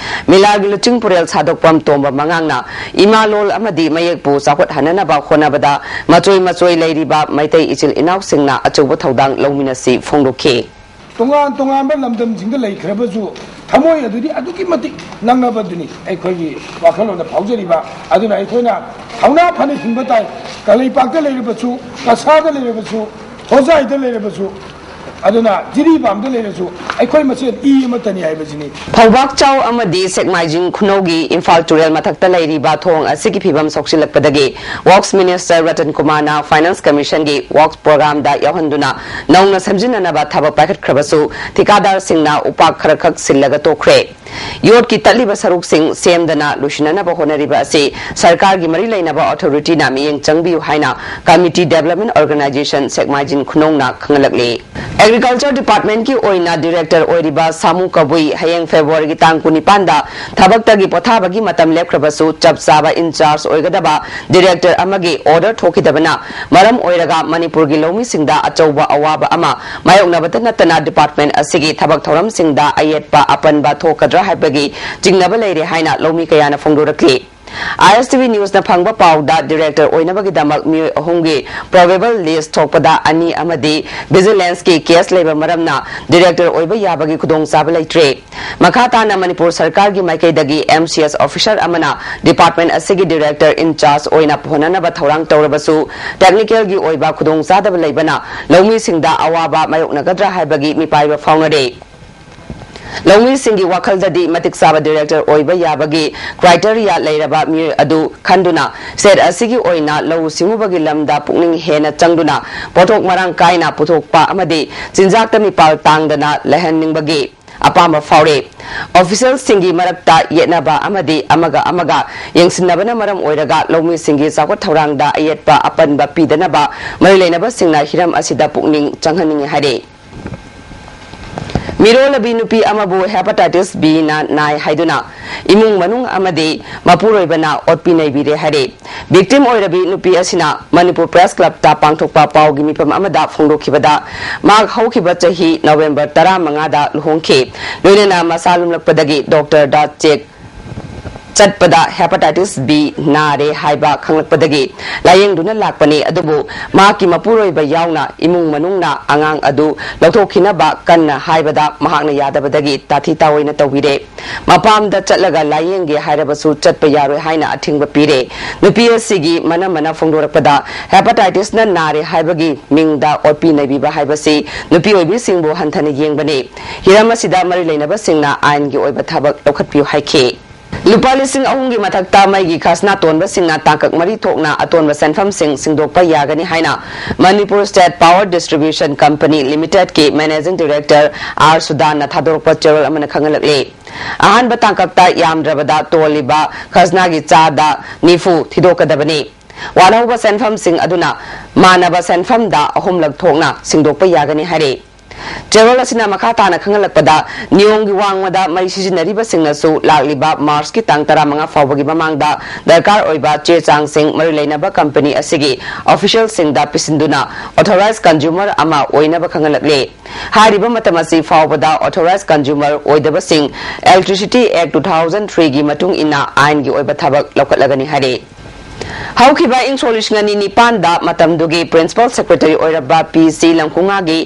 ꯃꯤꯂꯥꯜꯒꯤ ꯂꯨꯆꯤꯡ ꯄꯨꯔꯦꯜ ꯁꯥꯗꯣꯛꯄꯝ ꯇꯣꯝꯕ ꯃꯉꯥꯡꯅ ꯏꯃꯥ ꯂꯣꯜ ꯑꯃꯗꯤ ꯃꯌꯦꯛꯄꯨ ꯆꯥꯎꯈꯠꯍꯟꯅꯅꯕ ꯍꯣꯠꯅꯕꯗ ꯃꯆꯣꯏ ꯃꯆꯣꯏ ꯂꯩꯔꯤꯕ ꯃꯩꯇꯩ ꯏꯆꯤꯜ ꯏꯅꯥꯎꯁꯤꯡꯅ ꯑꯆꯧꯕ ꯊꯧꯗꯥꯡ ꯂꯧꯃꯤꯟꯅꯁꯤ ꯐꯣꯡꯗꯣꯛꯈꯤ꯫ ꯇꯣꯉꯥꯟ ꯇꯣꯉꯥꯟꯕ ꯂꯝꯗꯝꯁꯤꯡꯗ ꯂꯩꯈ꯭ꯔꯕꯁꯨ, ꯊꯃꯣꯏ ꯑꯗꯨꯗꯤ ꯑꯗꯨꯛꯀꯤ ꯃꯇꯤꯛ ꯅꯛꯅꯕꯗꯨꯅꯤ ꯑꯩꯈꯣꯏꯒꯤ ꯋꯥꯈꯜꯂꯣꯟꯗ ꯐꯥꯎꯖꯔꯤꯕ꯫ ꯑꯗꯨꯅ ꯑꯩꯈꯣꯏꯅ ꯊꯧꯅꯥ ꯐꯅ ꯍꯤꯡꯕ ꯇꯥꯏ꯫ ꯀꯪꯂꯩꯄꯥꯛꯇ ꯂꯩꯔꯕꯁꯨ, ꯀꯁꯥꯔꯗ ꯂꯩꯔꯕꯁꯨ, ꯍꯣꯖꯥꯏꯗ ꯂꯩꯔꯕꯁꯨ, ꯑꯗꯨꯅ ꯖꯤꯔꯤꯕꯥꯝꯗ ꯂꯩꯔꯁꯨ ꯑꯩꯈꯣꯏ ꯃꯁꯦꯟ ꯏ ꯑꯃꯠꯇꯅꯤ ꯍꯥꯏꯕꯁꯤꯅꯤ꯫ ꯐꯧꯕꯥꯛꯆꯥꯎ ꯑꯃꯗꯤ ꯁꯦꯛꯃꯥꯏꯖꯤꯡ ꯈꯨꯅꯧꯒꯤ ꯏꯝꯐꯥꯜ ꯇꯨꯔꯦꯜ ꯃꯊꯛꯇ ꯂꯩꯔꯤꯕ ꯊꯣꯡ ꯑꯁꯤꯒꯤ ꯐꯤꯕꯝ ꯁꯣꯛꯆꯤꯜꯂꯛꯄꯗꯒꯤ Works Minister ꯔꯇꯟ ꯀꯨꯃꯥꯔꯅ Finance Commission ꯒꯤ Works Program ꯗ ꯌꯥꯎꯍꯟꯗꯨꯅ ꯅꯧꯅ ꯁꯦꯝꯖꯤꯟꯅꯅꯕ ꯊꯕꯛ ꯄꯥꯏꯈꯠꯈ꯭ꯔꯕꯁꯨ, ꯊꯤꯀꯥꯗꯥꯔꯁꯤꯡꯅ ꯎꯄꯥꯛ ꯈꯔꯈꯛ ꯁꯤꯜꯂꯒ ꯇꯣꯛꯈ꯭ꯔꯦ꯫ ꯌꯣꯠꯀꯤ ꯇꯠꯂꯤꯕ ꯁꯔꯨꯛꯁꯤꯡ ꯁꯦꯝꯗꯅ ꯂꯣꯏꯁꯤꯟꯅꯅꯕ ꯍꯣꯠꯅꯔꯤꯕ ꯑꯁꯤ ꯁꯔꯀꯥꯔꯒꯤ ꯃꯔꯤ ꯂꯩꯅꯕ ꯑꯣꯊꯣꯔꯤꯇꯤꯅ ꯃꯤꯠꯌꯦꯡ ꯆꯪꯕꯤꯌꯨ ꯍꯥꯏꯅ ꯀꯃꯤꯇꯤ ꯗꯦꯕꯂꯞꯃꯦꯟ ꯑꯣꯔꯒꯅꯥꯏꯖꯦꯁꯟ ꯁꯦꯛꯃꯥꯏꯖꯤꯟ ꯈꯨꯅꯧꯅ ꯈꯪꯍꯜꯂꯛꯂꯤ꯫ ꯑꯦꯒ꯭ꯔꯤꯀꯜꯆꯔ ꯗꯤꯄꯥꯔꯠꯃꯦꯟꯠꯀꯤ ꯑꯣꯏꯅ ꯗꯤꯔꯦꯛꯇꯔ ꯑꯣꯏꯔꯤꯕ ꯁꯥꯃꯨ ꯀꯕꯨꯏ ꯍꯌꯦꯡ ꯐꯦꯕ꯭ꯔꯨꯋꯥꯔꯤꯒꯤ ꯇꯥꯡ ꯀꯨꯟꯅꯤꯄꯥꯟꯗ ꯊꯕꯛꯇꯒꯤ ꯄꯣꯊꯥꯕꯒꯤ ꯃꯇꯝ ꯂꯦꯞꯈ꯭ꯔꯕꯁꯨ, ꯆꯞ ꯆꯥꯕ ꯏꯟꯆꯥꯔꯖ ꯑꯣꯏꯒꯗꯕ ꯗꯤꯔꯦꯛꯇꯔ ꯑꯃꯒꯤ ꯑꯣꯔꯗꯔ ꯊꯣꯛꯈꯤꯗꯕꯅ ꯃꯔꯝ ꯑꯣꯏꯔꯒ ꯃꯅꯤꯄꯨꯔꯒꯤ ꯂꯧꯃꯤꯁꯤꯡꯗ ꯑꯆꯧꯕ ꯑꯋꯥꯕ ꯑꯃ ꯃꯥꯌꯣꯛꯅꯕꯇ ꯅꯠꯇꯅ ꯗꯤꯄꯥꯔꯠꯃꯦꯟꯠ ꯑꯁꯤꯒꯤ ꯊꯕꯛ ꯊꯧꯔꯝꯁꯤꯡꯗ ꯑꯌꯦꯠꯄ ꯑꯄꯟꯕ ꯊꯣꯛꯀꯗ꯭ꯔꯥ ꯍꯥꯏꯕꯒꯤ ꯆꯤꯡꯅꯕ ꯂꯩꯔꯦ ꯍꯥꯏꯅ ꯂꯧꯃꯤ ꯀꯌꯥꯅ ꯐꯣꯡꯗꯣꯔꯛꯂꯤ꯫ ꯑꯥꯏ ꯑꯦꯁ ꯇꯤ ꯚꯤ ꯅ꯭ꯌꯨꯁꯅ ꯐꯪꯕ ꯄꯥꯎꯗ, ꯗꯤꯔꯦꯛꯇꯔ ꯑꯣꯏꯅꯕꯒꯤꯗꯃꯛ ꯃꯤꯑꯣꯏ ꯑꯍꯨꯝꯒꯤ ꯄ꯭ꯔꯣꯕꯦꯕꯜ ꯂꯤꯁ꯭ꯠ ꯊꯣꯛꯄꯗ ꯑꯅꯤ ꯑꯃꯗꯤ ꯚꯤꯖꯤꯂꯦꯟꯁꯀꯤ ꯀꯦꯁ ꯂꯩꯕ ꯃꯔꯝꯅ ꯗꯤꯔꯦꯛꯇꯔ ꯑꯣꯏꯕ ꯌꯥꯕꯒꯤ ꯈꯨꯗꯣꯡꯆꯥꯕ ꯂꯩꯇ꯭ꯔꯦ꯫ ꯃꯈꯥ ꯇꯥꯅ ꯃꯅꯤꯄꯨꯔ ꯁꯔꯀꯥꯔꯒꯤ ꯃꯥꯏꯀꯩꯗꯒꯤ ꯑꯦꯝ ꯁꯤ ꯑꯦꯁ ꯑꯣꯐꯤꯁꯔ ꯑꯃꯅ ꯗꯤꯄꯥꯔꯠꯃꯦꯟꯠ ꯑꯁꯤꯒꯤ ꯗꯤꯔꯦꯛꯇꯔ ꯏꯟꯆꯥꯔꯖ ꯑꯣꯏꯅ ꯄꯨꯍꯟꯅꯅꯕ ꯊꯧꯔꯥꯡ ꯇꯧꯔꯕꯁꯨ, ꯇꯦꯛꯅꯤꯀꯦꯜꯒꯤ ꯑꯣꯏꯕ ꯈꯨꯗꯣꯡꯆꯥꯗꯕ ꯂꯩꯕꯅ ꯂꯧꯃꯤꯁꯤꯡꯗ ꯑꯋꯥꯕ ꯃꯥꯌꯣꯛꯅꯒꯗ꯭ꯔꯥ ꯍꯥꯏꯕꯒꯤ ꯃꯤꯄꯥꯏꯕ ꯐꯥꯎꯅꯔꯦ꯫ ꯂꯧꯃꯤꯁꯤꯡꯒꯤ ꯋꯥꯈꯜꯗꯗꯤ ꯃꯇꯤꯛ ꯆꯥꯕ ꯗꯤꯔꯦꯛꯇꯔ ꯑꯣꯏꯕ ꯌꯥꯕꯒꯤ ꯀ꯭ꯔꯥꯏꯇꯦꯔꯤꯌꯥ ꯂꯩꯔꯕ ꯃꯤꯑꯣꯏ ꯑꯗꯨ ꯈꯟꯗꯨꯅ ꯁ꯭ꯇꯦꯠ ꯑꯁꯤꯒꯤ ꯑꯣꯏꯅ ꯂꯧꯎ ꯁꯤꯡꯎꯕꯒꯤ ꯂꯝꯗ ꯄꯨꯛꯅꯤꯡ ꯍꯦꯟꯅ ꯆꯪꯗꯨꯅ ꯄꯣꯠꯊꯣꯛ ꯃꯔꯥꯡ ꯀꯥꯏꯅ ꯄꯨꯊꯣꯛꯄ ꯑꯃꯗꯤ ꯆꯤꯟꯖꯥꯛꯇ ꯃꯤꯄꯥꯜ ꯇꯥꯡꯗꯅ ꯂꯩꯍꯟꯅꯤꯡꯕꯒꯤ ꯑꯄꯥꯝꯕ ꯐꯥꯎꯔꯤ꯫ ꯑꯣꯐꯤꯁꯤꯌꯦꯜꯁꯤꯡꯒꯤ ꯃꯔꯛꯇ ꯌꯦꯠꯅꯕ ꯑꯃꯗꯤ ꯑꯃꯒ ꯑꯃꯒ ꯌꯦꯡꯁꯤꯟꯅꯕꯅ ꯃꯔꯝ ꯑꯣꯏꯔꯒ ꯂꯧꯃꯤꯁꯤꯡꯒꯤ ꯆꯥꯎꯈꯠ ꯊꯧꯔꯥꯡꯗ ꯑꯌꯦꯠꯄ ꯑꯄꯟꯕ ꯄꯤꯗꯅꯕ ꯃꯔꯤ ꯂꯩꯅꯕꯁꯤꯡꯅ ꯍꯤꯔꯝ ꯑꯁꯤꯗ ꯄꯨꯛꯅꯤꯡ ꯆꯪꯍꯟꯅꯤꯡꯏ ꯍꯥꯏꯔꯤ꯫ ꯃꯤꯔꯣꯜꯂꯕꯤ ꯅꯨꯄꯤ ꯑꯃꯕꯨ ꯍꯦꯄꯥꯇꯥꯏꯇꯤꯁ ꯕꯤꯅ ꯅꯥꯏ ꯍꯥꯏꯗꯨꯅ ꯏꯃꯨꯡ ꯃꯅꯨꯡ ꯑꯃꯗꯤ ꯃꯄꯨꯔꯣꯏꯕꯅ ꯑꯣꯠꯄꯤ ꯅꯩꯕꯤꯔꯦ ꯍꯥꯏꯔꯦ꯫ ꯚꯤꯛꯇꯤꯝ ꯑꯣꯏꯔꯕꯤ ꯅꯨꯄꯤ ꯑꯁꯤꯅ ꯃꯅꯤꯄꯨꯔ ꯄ꯭ꯔꯦꯁ ꯀ꯭ꯂꯕꯇ ꯄꯥꯡꯊꯣꯛꯄ ꯄꯥꯎꯒꯤ ꯃꯤꯐꯝ ꯑꯃꯗ ꯐꯣꯡꯗꯣꯛꯈꯤꯕꯗ, ꯃꯍꯥꯛ ꯍꯧꯈꯤꯕ ꯆꯍꯤ ꯅꯕꯦꯝꯕꯔ ꯇꯔꯥꯃꯉꯥꯗ ꯂꯨꯍꯣꯡꯈꯤ꯫ ꯂꯣꯏꯅꯅ ꯃꯁꯥ ꯂꯨꯝꯂꯛꯄꯗꯒꯤ ꯗꯣꯛꯇꯔꯗ ꯆꯦꯛ ꯆꯠꯄꯗ ꯍꯦꯄꯥꯇꯥꯏꯇꯤꯁ ꯕꯤ ꯅꯥꯔꯦ ꯍꯥꯏꯕ ꯈꯪꯂꯛꯄꯗꯒꯤ ꯂꯥꯌꯦꯡꯗꯨꯅ ꯂꯥꯛꯄꯅꯤ꯫ ꯑꯗꯨꯕꯨ ꯃꯍꯥꯛꯀꯤ ꯃꯄꯨꯔꯣꯏꯕ ꯌꯥꯎꯅ ꯏꯃꯨꯡ ꯃꯅꯨꯡꯅ ꯑꯉꯥꯡ ꯑꯗꯨ ꯂꯧꯊꯣꯛꯈꯤꯅꯕ ꯀꯟꯅ ꯍꯥꯏꯕꯗ ꯃꯍꯥꯛꯅ ꯌꯥꯗꯕꯗꯒꯤ ꯇꯥꯊꯤ ꯇꯥꯑꯣꯏꯅ ꯇꯧꯕꯤꯔꯦ꯫ ꯃꯄꯥꯝꯗ ꯆꯠꯂꯒ ꯂꯥꯌꯦꯡꯒꯦ ꯍꯥꯏꯔꯕꯁꯨ ꯆꯠꯄ ꯌꯥꯔꯣꯏ ꯍꯥꯏꯅ ꯑꯊꯤꯡꯕ ꯄꯤꯔꯦ꯫ ꯅꯨꯄꯤ ꯑꯁꯤꯒꯤ ꯃꯅꯝꯃꯅ ꯐꯣꯡꯗꯣꯔꯛꯄꯗ, ꯍꯦꯄꯥꯇꯥꯏꯇꯤꯁꯅ ꯅꯥꯔꯦ ꯍꯥꯏꯕꯒꯤ ꯃꯤꯡꯗ ꯑꯣꯠꯄꯤ ꯅꯩꯕꯤꯕ ꯍꯥꯏꯕꯁꯤ ꯅꯨꯄꯤ ꯑꯣꯏꯕꯤꯁꯤꯡꯕꯨ ꯍꯟꯊꯅ ꯌꯦꯡꯕꯅꯤ꯫ ꯍꯤꯔꯝ ꯑꯁꯤꯗ ꯃꯔꯤ ꯂꯩꯅꯕꯁꯤꯡꯅ ꯑꯥꯏꯟꯒꯤ ꯑꯣꯏꯕ ꯊꯕꯛ ꯂꯧꯈꯠꯄꯤꯌꯨ ꯍꯥꯏꯈꯤ꯫ ꯂꯨꯄꯥ ꯂꯤꯁꯤꯡ ꯑꯍꯨꯝꯒꯤ ꯃꯊꯛꯇ ꯃꯩꯒꯤ ꯈꯖꯅꯥ ꯇꯣꯟꯕꯁꯤꯡꯅ ꯇꯥꯡꯀꯛ ꯃꯔꯤ ꯊꯣꯛꯅ ꯑꯇꯣꯟꯕ ꯁꯦꯟꯐꯝꯁꯤꯡ ꯁꯤꯡꯗꯣꯛꯄ ꯌꯥꯒꯅꯤ ꯍꯥꯏꯅ Manipur State Power Distribution Company Limited ꯀꯤ Managing Director R ꯁꯨꯗꯥꯟꯅ ꯊꯥꯗꯣꯔꯛꯄ ꯆꯦꯔꯣꯜ ꯑꯃꯅ ꯈꯪꯍꯜꯂꯛꯂꯤ꯫ ꯑꯍꯥꯟꯕ ꯇꯥꯡꯀꯛꯇ ꯌꯥꯝꯗ꯭ꯔꯕꯗ ꯇꯣꯜꯂꯤꯕ ꯈꯖꯅꯥꯒꯤ ꯆꯥꯗ ꯅꯤꯐꯨ ꯊꯤꯗꯣꯛꯀꯗꯕꯅꯤ꯫ ꯋꯥꯠꯍꯧꯕ ꯁꯦꯟꯐꯝꯁꯤꯡ ꯑꯗꯨꯅ ꯃꯥꯟꯅꯕ ꯁꯦꯟꯐꯝꯗ ꯑꯍꯨꯝꯂꯛ ꯊꯣꯛꯅ ꯁꯤꯡꯗꯣꯛꯄ ꯌꯥꯒꯅꯤ ꯍꯥꯏꯔꯤ꯫ ꯆꯦꯔꯣꯜ ꯑꯁꯤꯅ ꯃꯈꯥ ꯇꯥꯅ ꯈꯪꯍꯜꯂꯛꯄꯗ, ꯅꯤꯌꯣꯝꯒꯤ ꯋꯥꯡꯃꯗ ꯃꯩ ꯁꯤꯖꯤꯟꯅꯔꯤꯕꯁꯤꯡꯅꯁꯨ ꯂꯥꯛꯂꯤꯕ ꯃꯥꯔꯆꯀꯤ ꯇꯥꯡ ꯇꯔꯥꯃꯉꯥ ꯐꯥꯎꯕꯒꯤ ꯃꯃꯥꯡꯗ ꯗꯔꯀꯥꯔ ꯑꯣꯏꯕ ꯆꯦ ꯆꯥꯡꯁꯤꯡ ꯃꯔꯤ ꯂꯩꯅꯕ ꯀꯝꯄꯅꯤ ꯑꯁꯤꯒꯤ ꯑꯣꯐꯤꯁꯤꯌꯦꯜꯁꯤꯡꯗ ꯄꯤꯁꯤꯟꯗꯨꯅ authorized consumer ꯑꯃ ꯑꯣꯏꯅꯕ ꯈꯪꯍꯜꯂꯛꯂꯤ꯫ ꯍꯥꯏꯔꯤꯕ ꯃꯇꯝ ꯑꯁꯤ ꯐꯥꯎꯕꯗ authorized consumer ꯑꯣꯏꯗꯕꯁꯤꯡ Electricity Act two thousand three ꯒꯤ ꯃꯇꯨꯡ ꯏꯟꯅ ꯑꯥꯏꯟꯒꯤ ꯑꯣꯏꯕ ꯊꯕꯛ ꯂꯧꯈꯠꯂꯒꯅꯤ ꯍꯥꯏꯔꯤ꯫ ꯍꯧꯈꯤꯕ ꯏꯪ ꯁꯣꯛ ꯂꯤꯁꯤꯡ ꯑꯅꯤ ꯅꯤꯄꯥꯟꯗ ꯃꯇꯝꯗꯨꯒꯤ Principal Secretary ꯑꯣꯏꯔꯕ ꯄꯤ ꯁꯤ ꯂꯝꯈꯨꯉꯥꯒꯤ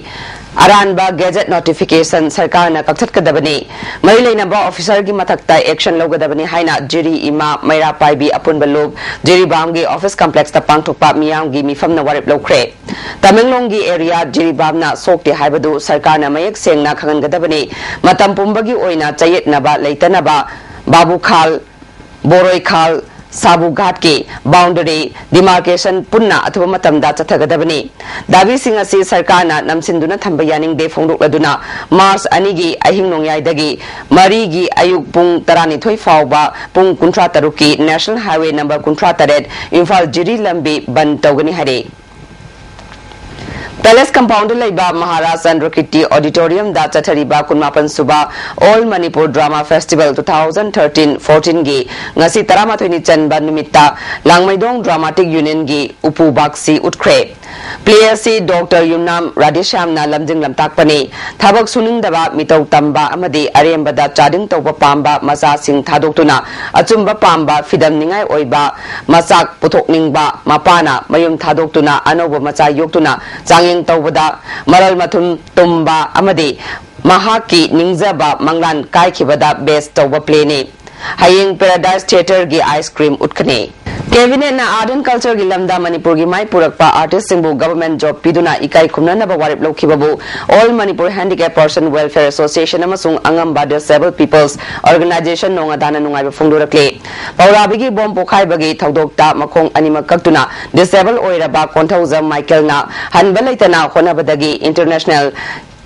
ꯑꯔꯥꯟꯕ gazette notification ꯁꯔꯀꯥꯔꯅ ꯀꯛꯊꯠꯀꯗꯕꯅꯤ꯫ ꯃꯔꯤ ꯂꯩꯅꯕ ꯑꯣꯐꯤꯁꯔꯒꯤ ꯃꯊꯛꯇ action ꯂꯧꯒꯗꯕꯅꯤ ꯍꯥꯏꯅ ꯖꯤꯔꯤ ꯏꯃꯥ ꯃꯩꯔꯥ ꯄꯥꯏꯕꯤ ꯑꯄꯨꯟꯕ ꯂꯨꯞ ꯖꯤꯔꯤꯕꯥꯝꯒꯤ office complexꯇ ꯄꯥꯡꯊꯣꯛꯄ ꯃꯤꯌꯥꯝꯒꯤ ꯃꯤꯐꯝꯅ ꯋꯥꯔꯦꯞ ꯂꯧꯈ꯭ꯔꯦ꯫ ꯇꯃꯦꯡꯂꯣꯡꯒꯤ area ꯖꯤꯔꯤꯕꯥꯝꯅ ꯁꯣꯛꯇꯦ ꯍꯥꯏꯕꯗꯨ ꯁꯔꯀꯥꯔꯅ ꯃꯌꯦꯛ ꯁꯦꯡꯅ ꯈꯪꯍꯟꯒꯗꯕꯅꯤ꯫ ꯃꯇꯝ ꯄꯨꯝꯕꯒꯤ ꯑꯣꯏꯅ ꯆꯌꯦꯠꯅꯕ ꯂꯩꯇꯅꯕ ꯕꯥꯕꯨꯈꯥꯜ, ꯕꯣꯔꯣꯏꯈꯥꯜ, ꯁꯥꯕꯨꯒꯥꯠꯀꯤ boundary demarcation ꯄꯨꯟꯅ ꯑꯊꯨꯕ ꯃꯇꯝꯗ ꯆꯠꯊꯒꯗꯕꯅꯤ꯫ ꯗꯥꯕꯤꯁꯤꯡ ꯑꯁꯤ ꯁꯔꯀꯥꯔꯅ ꯅꯝꯁꯤꯟꯗꯨꯅ ꯊꯝꯕ ꯌꯥꯅꯤꯡꯗꯦ ꯐꯣꯡꯗꯣꯛꯂꯗꯨꯅ ꯃꯥꯔꯆ ꯑꯅꯤꯒꯤ ꯑꯍꯤꯡ ꯅꯣꯡꯌꯥꯏꯗꯒꯤ ꯃꯔꯤꯒꯤ ꯑꯌꯨꯛ ꯄꯨꯡ ꯇꯔꯥꯅꯤꯊꯣꯏ ꯐꯥꯎꯕ ꯄꯨꯡ ꯀꯨꯟꯊ꯭ꯔꯥ ꯇꯔꯨꯛꯀꯤ National Highway number ꯀꯨꯟꯊ꯭ꯔꯥ ꯇꯔꯦꯠ ꯏꯝꯐꯥꯜ ꯖꯤꯔꯤ ꯂꯝꯕꯤ ꯕꯟꯗ ꯇꯧꯒꯅꯤ ꯍꯥꯏꯔꯤ꯫ Palace compoundꯗ ꯂꯩꯕ ꯃꯍꯥꯔꯥꯖ ꯆꯟꯗ꯭ꯔ ꯀꯤꯔꯇꯤ Auditoriumꯗ ꯆꯠꯊꯔꯤꯕ ꯀꯨꯟꯃꯥꯄꯟ ꯁꯨꯕ All Manipur Drama Festival two thousand thirteen fourteenꯒꯤ ꯉꯁꯤ ꯇꯔꯥꯃꯥꯊꯣꯏꯅꯤ ꯆꯟꯕ ꯅꯨꯃꯤꯠꯇ ꯂꯥꯡꯃꯩꯗꯣꯡ Dramatic Unionꯒꯤ ꯎꯄꯨ ꯕꯥꯛꯁꯤ ꯎꯠꯈ꯭ꯔꯦ꯫ Play ꯑꯁꯤ ꯗꯣꯛꯇꯔ ꯌꯨꯝꯅꯥꯝ ꯔꯥꯙꯦꯁ꯭ꯌꯥꯝꯅ ꯂꯝꯖꯤꯡ ꯂꯝꯇꯥꯛꯄꯅꯤ꯫ ꯊꯕꯛ ꯁꯨꯅꯤꯡꯗꯕ, ꯃꯤꯇꯧ ꯇꯝꯕ ꯑꯃꯗꯤ ꯑꯔꯦꯝꯕꯗ ꯆꯥꯗꯤꯡ ꯇꯧꯕ ꯄꯥꯝꯕ ꯃꯆꯥꯁꯤꯡ ꯊꯥꯗꯣꯛꯇꯨꯅ ꯑꯆꯨꯝꯕ ꯄꯥꯝꯕ, ꯐꯤꯗꯝꯅꯤꯡꯉꯥꯏ ꯑꯣꯏꯕ ꯃꯆꯥꯛ ꯄꯨꯊꯣꯛꯅꯤꯡꯕ ꯃꯄꯥꯅ ꯃꯌꯨꯝ ꯊꯥꯗꯣꯛꯇꯨꯅ ꯑꯅꯧꯕ ꯃꯆꯥ ꯌꯣꯛꯇꯨꯅ ꯆꯥꯡꯌꯦꯡ ꯇꯧꯕꯗ ꯃꯔꯜ ꯃꯊꯨꯝ ꯇꯨꯝꯕ ꯑꯃꯗꯤ ꯃꯍꯥꯛꯀꯤ ꯅꯤꯡꯖꯕ ꯃꯪꯂꯥꯟ ꯀꯥꯏꯈꯤꯕꯗ base ꯇꯧꯕ playꯅꯤ꯫ ꯍꯌꯦꯡ Paradise Theatreꯒꯤ ice cream ꯎꯠꯀꯅꯤ꯫ Cabinet ꯅ Art and Culture ꯒꯤ ꯂꯝꯗ ꯃꯅꯤꯄꯨꯔꯒꯤ ꯃꯥꯏ ꯄꯨꯔꯛꯄ artist ꯁꯤꯡꯕꯨ government job ꯄꯤꯗꯨꯅ ꯏꯀꯥꯏ ꯈꯨꯝꯅꯅꯕ ꯋꯥꯔꯦꯞ ꯂꯧꯈꯤꯕꯕꯨ All Manipur Handicap Person Welfare Association ꯑꯃꯁꯨꯡ ꯑꯉꯝꯕ Disabled People's Organization ꯅꯣꯡꯉꯥꯟꯗꯥꯅ ꯅꯨꯡꯉꯥꯏꯕ ꯐꯣꯡꯗꯣꯔꯛꯂꯤ꯫ ꯄꯧꯔꯥꯕꯤꯒꯤ ꯕꯣꯝ ꯄꯣꯈꯥꯏꯕꯒꯤ ꯊꯧꯗꯣꯛꯇ ꯃꯈꯣꯡ ꯑꯅꯤꯃꯛ ꯀꯛꯇꯨꯅ disabled ꯑꯣꯏꯔꯕ ꯀꯣꯟꯊꯧꯖꯝ ꯃꯥꯏꯀꯦꯜꯅ ꯍꯟꯕ ꯂꯩꯇꯅ ꯍꯣꯠꯅꯕꯗꯒꯤ international,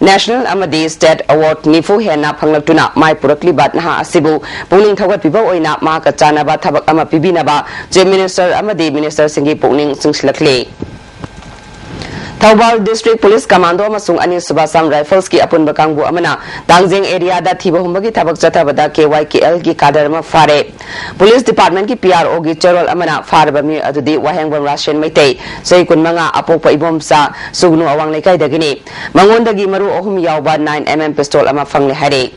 national ꯑꯃꯗꯤ state award ꯅꯤꯐꯨ ꯍꯦꯟꯅ ꯐꯪꯂꯛꯇꯨꯅ ꯃꯥꯏ ꯄꯨꯔꯛꯂꯤꯕ ꯅꯍꯥ ꯑꯁꯤꯕꯨ ꯄꯨꯛꯅꯤꯡ ꯊꯧꯒꯠꯄꯤꯕ ꯑꯣꯏꯅ ꯃꯍꯥꯛꯀ ꯆꯥꯟꯅꯕ ꯊꯕꯛ ꯑꯃ ꯄꯤꯕꯤꯅꯕ Chief Minister ꯑꯃꯗꯤ minister ꯁꯤꯡꯒꯤ ꯄꯨꯛꯅꯤꯡ ꯆꯤꯡꯁꯤꯜꯂꯛꯂꯤ꯫ ꯊꯧꯕꯥꯜ District Police Commando ꯑꯃꯁꯨꯡ ꯑꯅꯤꯁꯨꯕ Assam Rifles ꯀꯤ ꯑꯄꯨꯟꯕ ꯀꯥꯡꯕꯨ ꯑꯃꯅ ꯇꯥꯡꯖꯦꯡ area ꯗ ꯊꯤꯕ ꯍꯨꯝꯕꯒꯤ ꯊꯕꯛ ꯆꯠꯊꯕꯗ K Y K L ꯒꯤ cadre ꯑꯃ ꯐꯥꯔꯦ꯫ Police Department ꯀꯤ P R O ꯒꯤ ꯆꯦꯔꯣꯜ ꯑꯃꯅ ꯐꯥꯔꯕ ꯃꯤꯑꯣꯏ ꯑꯗꯨꯗꯤ ꯋꯥꯍꯦꯡꯕꯝ ꯔꯥꯁꯦꯟ ꯃꯩꯇꯩ, ꯆꯍꯤ ꯀꯨꯟꯃꯉꯥ, ꯑꯄꯣꯛꯄ ꯏꯕꯣꯝꯆꯥ ꯁꯨꯒꯅꯨ ꯑꯋꯥꯡ ꯂꯩꯀꯥꯏꯗꯒꯤꯅꯤ꯫ ꯃꯉꯣꯟꯗꯒꯤ ꯃꯔꯨ ꯑꯍꯨꯝ ꯌꯥꯎꯕ nine M M pistol ꯑꯃ ꯐꯪꯂꯦ ꯍꯥꯏꯔꯦ꯫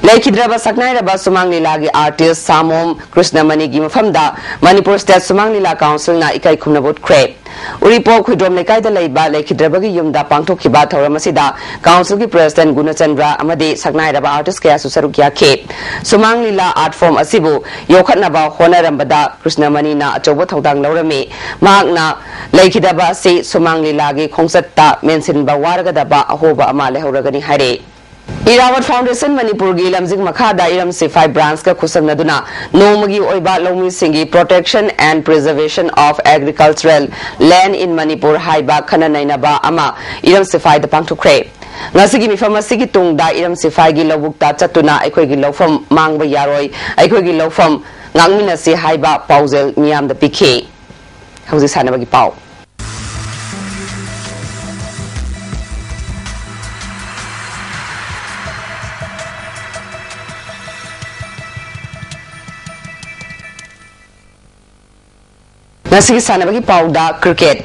ꯂꯩꯈꯤꯗ꯭ꯔꯕ ꯁꯛꯅꯥꯏꯔꯕ ꯁꯨꯃꯥꯡ ꯂꯤꯂꯥꯒꯤ artist ꯁꯥꯃꯣꯝ ꯀ꯭ꯔꯤꯁꯅꯃꯅꯤꯒꯤ ꯃꯐꯝꯗ ꯃꯅꯤꯄꯨꯔ State ꯁꯨꯃꯥꯡ ꯂꯤꯂꯥ Council ꯅ ꯏꯀꯥꯏ ꯈꯨꯝꯅꯕ ꯎꯠꯈ꯭ꯔꯦ꯫ ꯎꯔꯤꯄꯣꯛ ꯈꯨꯏꯗ꯭ꯔꯣꯝ ꯂꯩꯀꯥꯏꯗ ꯂꯩꯕ ꯂꯩꯈꯤꯗ꯭ꯔꯕꯒꯤ ꯌꯨꯝꯗ ꯄꯥꯡꯊꯣꯛꯈꯤꯕ ꯊꯧꯔꯝ ꯑꯁꯤꯗ Council ꯒꯤ President ꯒꯨꯅꯆꯟꯗ꯭ꯔ ꯑꯃꯗꯤ ꯁꯛꯅꯥꯏꯔꯕ artist ꯀꯌꯥꯁꯨ ꯁꯔꯨꯛ ꯌꯥꯈꯤ꯫ ꯁꯨꯃꯥꯡ ꯂꯤꯂꯥ art form ꯑꯁꯤꯕꯨ ꯌꯣꯛꯈꯠꯅꯕ ꯍꯣꯠꯅꯔꯝꯕꯗ ꯀ꯭ꯔꯤꯁꯅꯃꯅꯤꯅ ꯑꯆꯧꯕ ꯊꯧꯗꯥꯡ ꯂꯧꯔꯝꯃꯤ꯫ ꯃꯍꯥꯛꯅ ꯂꯩꯈꯤꯗꯕ ꯑꯁꯤ ꯁꯨꯃꯥꯡ ꯂꯤꯂꯥꯒꯤ ꯈꯣꯡꯆꯠꯇ ꯃꯦꯟꯁꯤꯟꯕ ꯋꯥꯔꯒꯗꯕ ꯑꯍꯣꯕ ꯑꯃ ꯂꯩꯍꯧꯔꯒꯅꯤ ꯍꯥꯏꯔꯦ꯫ ꯏꯔꯥꯋꯠ Foundation ꯃꯅꯤꯄꯨꯔꯒꯤ ꯂꯝꯖꯤꯡ ꯃꯈꯥꯗ ꯏꯔꯝ ꯁꯤꯐꯥꯏ branch ꯀ ꯈꯨꯠꯁꯝꯅꯗꯨꯅ ꯅꯣꯡꯃꯒꯤ ꯑꯣꯏꯕ ꯂꯧꯃꯤꯁꯤꯡꯒꯤ Protection and Preservation of Agricultural Land in Manipur ꯍꯥꯏꯕ ꯈꯟꯅ ꯅꯩꯅꯕ ꯑꯃ ꯏꯔꯝ ꯁꯤꯐꯥꯏꯗ ꯄꯥꯡꯊꯣꯛꯈ꯭ꯔꯦ꯫ ꯉꯁꯤꯒꯤ ꯃꯤꯐꯝ ꯑꯁꯤꯒꯤ ꯇꯨꯡꯗ ꯏꯔꯝ ꯁꯤꯐꯥꯏꯒꯤ ꯂꯧꯕꯨꯛꯇ ꯆꯠꯇꯨꯅ ꯑꯩꯈꯣꯏꯒꯤ ꯂꯧꯐꯝ ꯃꯥꯡꯕ ꯌꯥꯔꯣꯏ, ꯑꯩꯈꯣꯏꯒꯤ ꯂꯧꯐꯝ ꯉꯥꯛꯃꯤꯟꯅꯁꯤ ꯍꯥꯏꯕ ꯄꯥꯎꯖꯦꯜ ꯃꯤꯌꯥꯝꯗ ꯄꯤꯈꯤ꯫ ꯍꯧꯖꯤꯛ ꯁꯥꯟꯅꯕꯒꯤ ꯄꯥꯎ꯫ ꯉꯁꯤꯒꯤ ꯁꯥꯟꯅꯕꯒꯤ ꯄꯥꯎꯗ cricket꯫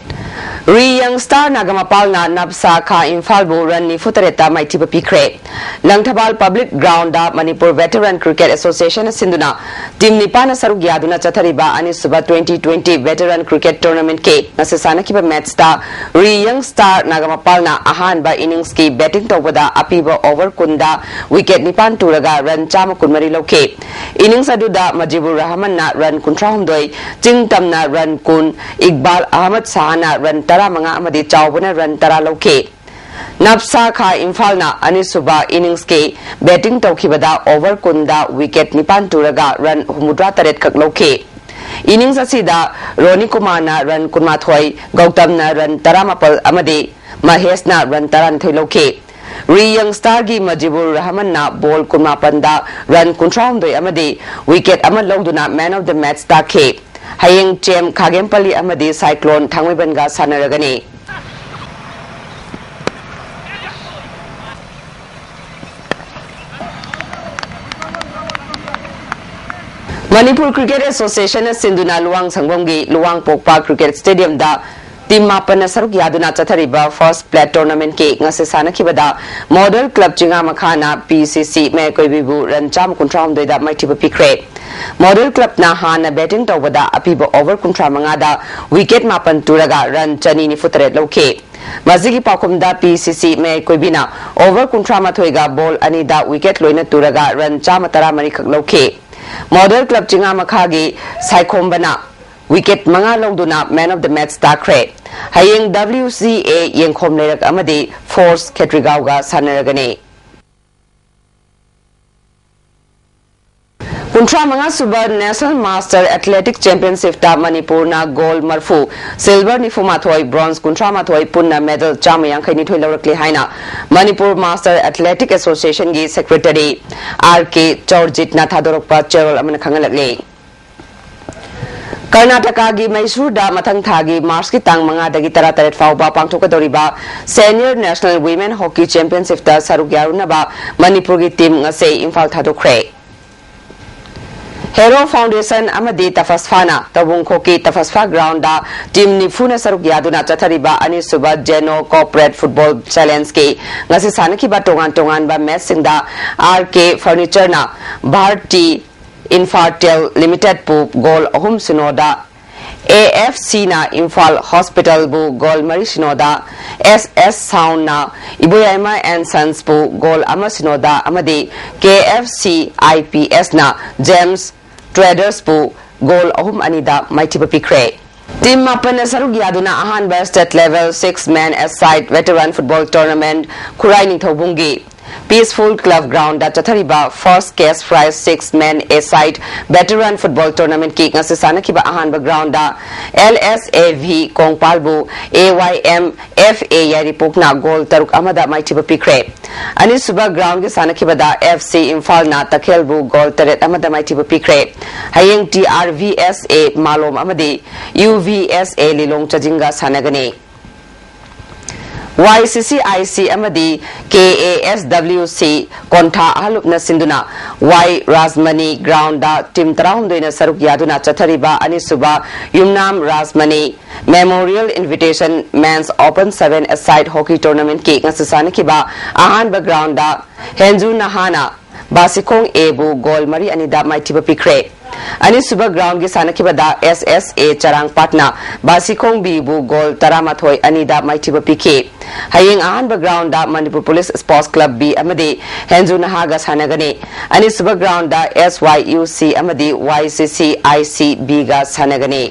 ꯔꯤ ꯌꯪ ꯁ꯭ꯇꯥꯔ ꯅꯥꯒꯥꯃꯄꯥꯜꯅ ꯅꯞꯁꯥ ꯈꯥ ꯏꯝꯐꯥꯜꯕꯨ ꯔꯟ ꯅꯤꯐꯨ ꯇꯔꯦꯠꯇ ꯃꯥꯏꯊꯤꯕ ꯄꯤꯈ꯭ꯔꯦ꯫ Langthabal public ground Manipur veteran cricket ꯑꯦꯁꯣꯁꯤꯌꯦꯁꯟꯅ ꯁꯤꯟꯗꯨꯅ ꯇꯤꯝ ꯅꯤꯄꯥꯟꯅ ꯁꯔꯨꯛ ꯌꯥꯗꯨꯅ ꯆꯠꯊꯔꯤꯕ ꯑꯅꯤꯁꯨꯕ twenty twenty ꯚꯦꯇꯔꯟ ꯀ꯭ꯔꯤꯀꯦꯠ ꯇꯣꯔꯅꯥꯃꯦꯟꯠꯀꯤ ꯉꯁꯤ ꯁꯥꯟꯅꯈꯤꯕ ꯃꯦꯠꯆꯇ ꯔꯤ ꯌꯪ ꯁ꯭ꯇꯥꯔ ꯅꯥꯒꯥꯃꯄꯥꯜꯅ ꯑꯍꯥꯟꯕ ꯏꯅꯤꯡꯁꯀꯤ ꯕꯦꯇꯤꯡ ꯇꯧꯕꯗ ꯑꯄꯤꯕ ꯑꯣꯚꯔ ꯀꯨꯟꯗ ꯋꯤꯀꯦꯠ ꯅꯤꯄꯥꯟ ꯇꯨꯔꯒ ꯔꯟ ꯆꯥꯝꯃ ꯀꯨꯟꯃꯔꯤ ꯂꯧꯈꯤ꯫ ꯏꯅꯤꯡꯁ ꯑꯗꯨꯗ ꯃꯖꯤꯕꯨꯔ ꯔꯍꯃꯟꯅ ꯔꯟ ꯀꯨꯟꯊ꯭ꯔꯥꯍꯨꯝꯗꯣꯏ, ꯆꯤꯡꯇꯝꯅ ꯔꯟ ꯀꯨꯟ, ꯏꯛꯕꯥꯜ ꯑꯍꯃꯗ ꯁꯍꯥꯅ ꯔꯟ ꯇꯔꯥꯃꯉꯥ ꯑꯃꯗꯤ ꯆꯥꯎꯕꯅ ꯔꯟ ꯇꯔꯥ ꯂꯧꯈꯤ꯫ ꯅꯞꯁꯥ ꯈꯥ ꯏꯝꯐꯥꯜꯅ ꯑꯅꯤꯁꯨꯕ ꯏꯅꯤꯡꯁꯀꯤ ꯕꯦꯇꯤꯡ ꯇꯧꯈꯤꯕꯗ ꯑꯣꯚꯔ ꯀꯨꯟꯗ ꯋꯤꯀꯦꯠ ꯅꯤꯄꯥꯟ ꯇꯨꯔꯒ ꯔꯟ ꯍꯨꯝꯐꯨꯇꯔꯥ ꯇꯔꯦꯠ ꯈꯛ ꯂꯧꯈꯤ꯫ ꯏꯅꯤꯡꯁ ꯑꯁꯤꯗ ꯔꯣꯅꯤ ꯀꯨꯃꯥꯔꯅ ꯔꯟ ꯀꯨꯟꯃꯥꯊꯣꯏ, ꯒꯧꯇꯝꯅ ꯔꯟ ꯇꯔꯥꯃꯥꯄꯜ ꯑꯃꯗꯤ ꯃꯍꯦꯁꯅ ꯔꯟ ꯇꯔꯥꯅꯤꯊꯣꯏ ꯂꯧꯈꯤ꯫ ꯔꯤ ꯌꯪ ꯁ꯭ꯇꯥꯔꯒꯤ ꯃꯖꯤꯕꯨꯔ ꯔꯍꯃꯟꯅ ꯕꯣꯜ ꯀꯨꯟꯃꯥꯄꯟꯗ ꯔꯟ ꯀꯨꯟꯊ꯭ꯔꯥꯍꯨꯝꯗꯣꯏ ꯑꯃꯗꯤ ꯋꯤꯀꯦꯠ ꯑꯃ ꯂꯧꯗꯨꯅ ꯃꯦꯟ ꯑꯣꯐ ꯗ ꯃꯦꯠꯆ ꯇꯥꯈꯤ꯫ ꯍꯌꯦꯡ ꯆꯦꯝ ꯈꯥꯒꯦꯝꯄꯜꯂꯤ ꯑꯃꯗꯤ ꯁꯥꯏꯀ꯭ꯂꯣꯟ ꯊꯥꯡꯃꯩꯕꯟꯒ ꯁꯥꯟꯅꯔꯒꯅꯤ꯫ ꯃꯅꯤꯄꯨꯔ ꯀ꯭ꯔꯤꯀꯦꯠ ꯑꯦꯁꯣꯁꯤꯌꯦꯁꯟꯅ ꯁꯤꯟꯗꯨꯅ ꯂꯨꯋꯥꯡ ꯁꯪꯕꯝꯒꯤ ꯂꯨꯋꯥꯡ ꯄꯣꯛꯄ ꯀ꯭ꯔꯤꯀꯦꯠ ꯁ꯭ꯇꯦꯗꯤꯌꯝꯗ ꯇꯤꯝ ꯃꯥꯄꯟꯅ ꯁꯔꯨꯛ ꯌꯥꯗꯨꯅ ꯆꯠꯊꯔꯤꯕ ꯐꯥꯔꯁ ꯄ꯭ꯂꯦꯠ ꯇꯣꯔꯅꯥꯃꯦꯟꯠꯀꯤ ꯉꯁꯤ ꯁꯥꯟꯅꯈꯤꯕꯗ ꯃꯣꯗꯦꯜ ꯀ꯭ꯂꯕ ꯆꯤꯉꯥꯃꯈꯥꯅ ꯄꯤ ꯁꯤ ꯁꯤ ꯃꯌꯥꯏꯀꯣꯏꯕꯤꯕꯨ ꯔꯟ ꯆꯥꯝꯃ ꯀꯨꯟꯊ꯭ꯔꯥꯍꯨꯝꯗꯣꯏꯗ ꯃꯥꯏꯊꯤꯕ ꯄꯤꯈ꯭ꯔꯦ꯫ ꯃꯣꯗꯦꯜ ꯀ꯭ꯂꯕꯅ ꯍꯥꯟꯅ ꯕꯦꯇꯤꯡ ꯇꯧꯕꯗ ꯑꯄꯤꯕ ꯑꯣꯚꯔ ꯀꯨꯟꯊ꯭ꯔꯥ ꯃꯉꯥꯗ ꯋꯤꯀꯦꯠ ꯃꯥꯄꯟ ꯇꯨꯔꯒ ꯔꯟ ꯆꯅꯤ ꯅꯤꯐꯨ ꯇꯔꯦꯠ ꯂꯧꯈꯤ꯫ ꯃꯁꯤꯒꯤ ꯄꯥꯎꯈꯨꯝꯗ ꯄꯤ ꯁꯤ ꯁꯤ ꯃꯌꯥꯏꯀꯣꯏꯕꯤꯅ ꯑꯣꯚꯔ ꯀꯨꯟꯊ꯭ꯔꯥ ꯃꯥꯊꯣꯏꯒ ꯕꯣꯜ ꯑꯅꯤꯗ ꯋꯤꯀꯦꯠ ꯂꯣꯏꯅ ꯇꯨꯔꯒ ꯔꯟ ꯆꯥꯝꯃ ꯇꯔꯥ ꯃꯔꯤ ꯈꯛ ꯂꯧꯈꯤ꯫ ꯃꯣꯗꯦꯜ ꯀ꯭ꯂꯕ ꯆꯤꯉꯥꯃꯈꯥꯒꯤ ꯁꯥꯏꯈꯣꯝꯕꯅ ꯋꯤꯀꯦꯠ ꯃꯉꯥ ꯂꯧꯗꯨꯅ ꯃꯦꯟ ꯑꯣꯐ ꯗ ꯃꯦꯠꯆ ꯇꯥꯈ꯭ꯔꯦ꯫ ꯍꯌꯦꯡ ꯗꯕ꯭ꯂꯤꯎ ꯁꯤ ꯑꯦ ꯌꯦꯡꯈꯣꯝ ꯂꯩꯔꯛ ꯑꯃꯗꯤ ꯐꯣꯔꯁ ꯈꯦꯇ꯭ꯔꯤꯒꯥꯎꯒ ꯁꯥꯟꯅꯔꯒꯅꯤ꯫ ꯀꯨꯟꯊ꯭ꯔꯥ ꯃꯉꯥ ꯁꯨꯕ ꯅꯦꯁꯅꯦꯜ ꯃꯥꯁꯇꯔ ꯑꯦꯊꯂꯦꯇꯤꯛ ꯆꯦꯝꯄꯤꯌꯟꯁꯤꯞꯇ ꯃꯅꯤꯄꯨꯔꯅ ꯒꯣꯜ ꯃꯔꯐꯨ, ꯁꯤꯜꯚꯔ ꯅꯤꯐꯨ ꯃꯥꯊꯣꯏ, ꯕ꯭ꯔꯣꯟꯖ ꯀꯨꯟꯊ꯭ꯔꯥ ꯃꯥꯊꯣꯏ, ꯄꯨꯟꯅ ꯃꯦꯗꯜ ꯆꯥꯝꯃ ꯌꯥꯡꯈꯩ ꯅꯤꯊꯣꯏ ꯂꯧꯔꯛꯂꯦ ꯍꯥꯏꯅ Manipur master athletic ꯑꯦꯁꯣꯁꯤꯌꯦꯁꯟꯒꯤ secretary R ꯀꯦ ꯆꯧꯔꯖꯤꯠꯅ ꯊꯥꯗꯣꯔꯛꯄ ꯆꯦꯔꯣꯜ ꯑꯃꯅ ꯈꯪꯍꯜꯂꯛꯂꯤ꯫ ꯀꯔꯅꯥꯇꯀꯥꯒꯤ ꯃꯩꯁꯨꯔꯗ ꯃꯊꯪ ꯊꯥꯒꯤ ꯃꯥꯔꯆꯀꯤ ꯇꯥꯡ ꯃꯉꯥꯗꯒꯤ ꯇꯔꯥꯇꯔꯦꯠ ꯐꯥꯎꯕ ꯄꯥꯡꯊꯣꯛꯀꯗꯧꯔꯤꯕ ꯁꯦꯅꯤꯌꯔ ꯅꯦꯁꯅꯦꯜ ꯋꯤꯃꯦꯟ ꯍꯣꯀꯤ ꯆꯦꯝꯄꯤꯌꯟꯁꯤꯞꯇ ꯁꯔꯨꯛ ꯌꯥꯔꯨꯅꯕ ꯃꯅꯤꯄꯨꯔꯒꯤ ꯇꯤꯝ ꯉꯁꯤ ꯏꯝꯐꯥꯜ ꯊꯥꯗꯣꯛꯈ꯭ꯔꯦ꯫ Hero Foundation ꯑꯃꯗꯤ ꯇꯐꯁꯐꯥꯅ ꯇꯧꯕꯨꯡꯈꯣꯛꯀꯤ ꯇꯐꯁꯐꯥ ꯒ꯭ꯔꯥꯎꯟꯗ ꯇꯤꯝ ꯅꯤꯐꯨꯅ ꯁꯔꯨꯛ ꯌꯥꯗꯨꯅ ꯆꯠꯊꯔꯤꯕ ꯑꯅꯤꯁꯨꯕ ꯖꯦꯅꯣ ꯀꯣꯑꯣꯄꯔꯦꯠ ꯐꯨꯠꯕꯣꯜ ꯆꯦꯂꯦꯟꯖꯀꯤ ꯉꯁꯤ ꯁꯥꯟꯅꯈꯤꯕ ꯇꯣꯉꯥꯟ ꯇꯣꯉꯥꯟꯕ ꯃꯦꯆꯁꯤꯡꯗ ꯑꯥꯔ ꯀꯦ ꯐꯔꯅꯤꯆꯔꯅ ꯚꯥꯔꯇꯤ ꯏꯟꯐꯥꯇꯦꯜ ꯂꯤꯃꯤꯇꯦꯗꯄꯨ ꯒꯣꯜ ꯑꯍꯨꯝ ꯁꯤꯅꯣꯗ, ꯑꯦ ꯑꯦꯐ ꯁꯤꯅ ꯏꯝꯐꯥꯜ ꯍꯣꯁꯄꯤꯇꯥꯜꯕꯨ ꯒꯣꯜ ꯃꯔꯤ ꯁꯤꯅꯣꯗ, ꯑꯦꯁ ꯑꯦꯁ ꯁꯥꯎꯟꯅ ꯏꯕꯣꯌꯥꯏꯃ ꯑꯦꯟ ꯁꯟꯁꯄꯨ ꯒꯣꯜ ꯑꯃ ꯁꯤꯅꯣꯗ ꯑꯃꯗꯤ ꯀꯦ F C I P ꯑꯦꯁꯅ James ꯇ꯭ꯔꯦꯗꯔꯁꯄꯨ goal ꯑꯍꯨꯝ ꯑꯅꯤꯗ ꯃꯥꯏꯊꯤꯕ ꯄꯤꯈ꯭ꯔꯦ꯫ ꯇꯤꯝ ꯃꯥꯄꯟꯅ ꯁꯔꯨꯛ ꯌꯥꯗꯨꯅ ꯑꯍꯥꯟꯕ state level six man aside veteran football tournament ꯈꯨꯔꯥꯏ ꯅꯤꯡꯊꯧꯕꯨꯡꯒꯤ Peaceful Club Groundꯗ ꯆꯠꯊꯔꯤꯕ First Cash Prize six man aside veteran football tournamentꯀꯤ ꯉꯁꯤ ꯁꯥꯟꯅꯈꯤꯕ ꯑꯍꯥꯟꯕ ground L S A V ꯀꯣꯡꯄꯥꯜꯕꯨ A Y M F A ꯌꯥꯏꯔꯤꯄꯣꯛꯅ ꯒꯣꯜ ꯇꯔꯨꯛ ꯑꯃꯗ ꯃꯥꯏꯊꯤꯕ ꯄꯤꯈ꯭ꯔꯦ꯫ ꯑꯅꯤꯁꯨꯕ ꯒ꯭ꯔꯥꯎꯟꯒꯤ ꯁꯥꯟꯅꯈꯤꯕꯗ ꯑꯦꯐ ꯁꯤ ꯏꯝꯐꯥꯜꯅ ꯇꯈꯦꯜꯕꯨ ꯒꯣꯜ ꯇꯔꯦꯠ ꯑꯃꯗ ꯃꯥꯏꯊꯤꯕ ꯄꯤꯈ꯭ꯔꯦ꯫ ꯍꯌꯦꯡ ꯇꯤ ꯑꯥꯔ ꯚꯤ ꯑꯦꯁ ꯑꯦ ꯃꯥꯂꯣꯝ ꯑꯃꯗꯤ ꯌꯨ ꯚꯤ ꯑꯦꯁ ꯑꯦ ꯂꯤꯂꯣꯡ ꯆꯥꯖꯤꯡꯒ ꯁꯥꯟꯅꯒꯅꯤ꯫ ꯋꯥꯏ ꯁꯤ ꯁꯤ ꯑꯥꯏ ꯁꯤ ꯑꯃꯗꯤ ꯀꯦ ꯑꯦ ꯑꯦꯁ ꯗꯕ꯭ꯂꯤꯎ ꯁꯤ ꯀꯣꯟꯊꯥ ꯑꯍꯜꯂꯨꯞꯅ ꯁꯤꯟꯗꯨꯅ ꯋꯥꯏ ꯔꯥꯖꯃꯅꯤ ꯒ꯭ꯔꯥꯎꯟꯗ ꯇꯤꯝ ꯇꯔꯥꯍꯨꯝꯗꯣꯏꯅ ꯁꯔꯨꯛ ꯌꯥꯗꯨꯅ ꯆꯠꯊꯔꯤꯕ ꯑꯅꯤꯁꯨꯕ ꯌꯨꯝꯅꯥꯝ Rajmani Memorial Invitation Men's Open seven aside hockey tournamentꯀꯤ ꯉꯁꯤ ꯁꯥꯟꯅꯈꯤꯕ ꯑꯍꯥꯟꯕ ꯒ꯭ꯔꯥꯎꯟꯗ ꯍꯦꯟꯖꯨ ꯅꯍꯥꯅ ꯕꯥꯁꯤꯈꯣꯡ ꯑꯦꯕꯨ ꯒꯣꯜ ꯃꯔꯤ ꯑꯅꯤꯗ ꯃꯥꯏꯊꯤꯕ ꯄꯤꯈ꯭ꯔꯦ꯫ ꯑꯅꯤꯁꯨꯕ ꯒ꯭ꯔꯥꯎꯟꯒꯤ ꯁꯥꯟꯅꯈꯤꯕꯗ ꯑꯦꯁ ꯑꯦꯁ ꯑꯦ ꯆꯔꯥꯡꯄꯥꯠꯅ ꯕꯥꯁꯤꯈꯣꯡ ꯕꯤꯕꯨ ꯒꯣꯜ ꯇꯔꯥꯃꯥꯊꯣꯏ ꯑꯅꯤꯗ ꯃꯥꯏꯊꯤꯕ ꯄꯤꯈꯤ꯫ ꯍꯌꯦꯡ ꯑꯍꯥꯟꯕ ground Manipur police sports club B ꯑꯃꯗꯤ ꯍꯦꯟꯖꯨ ꯅꯍꯥꯒ ꯁꯥꯟꯅꯒꯅꯤ꯫ ꯑꯅꯤꯁꯨꯕ ꯒ꯭ꯔꯥꯎꯟꯗ ꯑꯦꯁ ꯋꯥꯏ ꯌꯨ ꯁꯤ ꯑꯃꯗꯤ ꯋꯥꯏ ꯁꯤ ꯁꯤ ꯑꯥꯏ ꯁꯤ ꯕꯤꯒ ꯁꯥꯟꯅꯒꯅꯤ꯫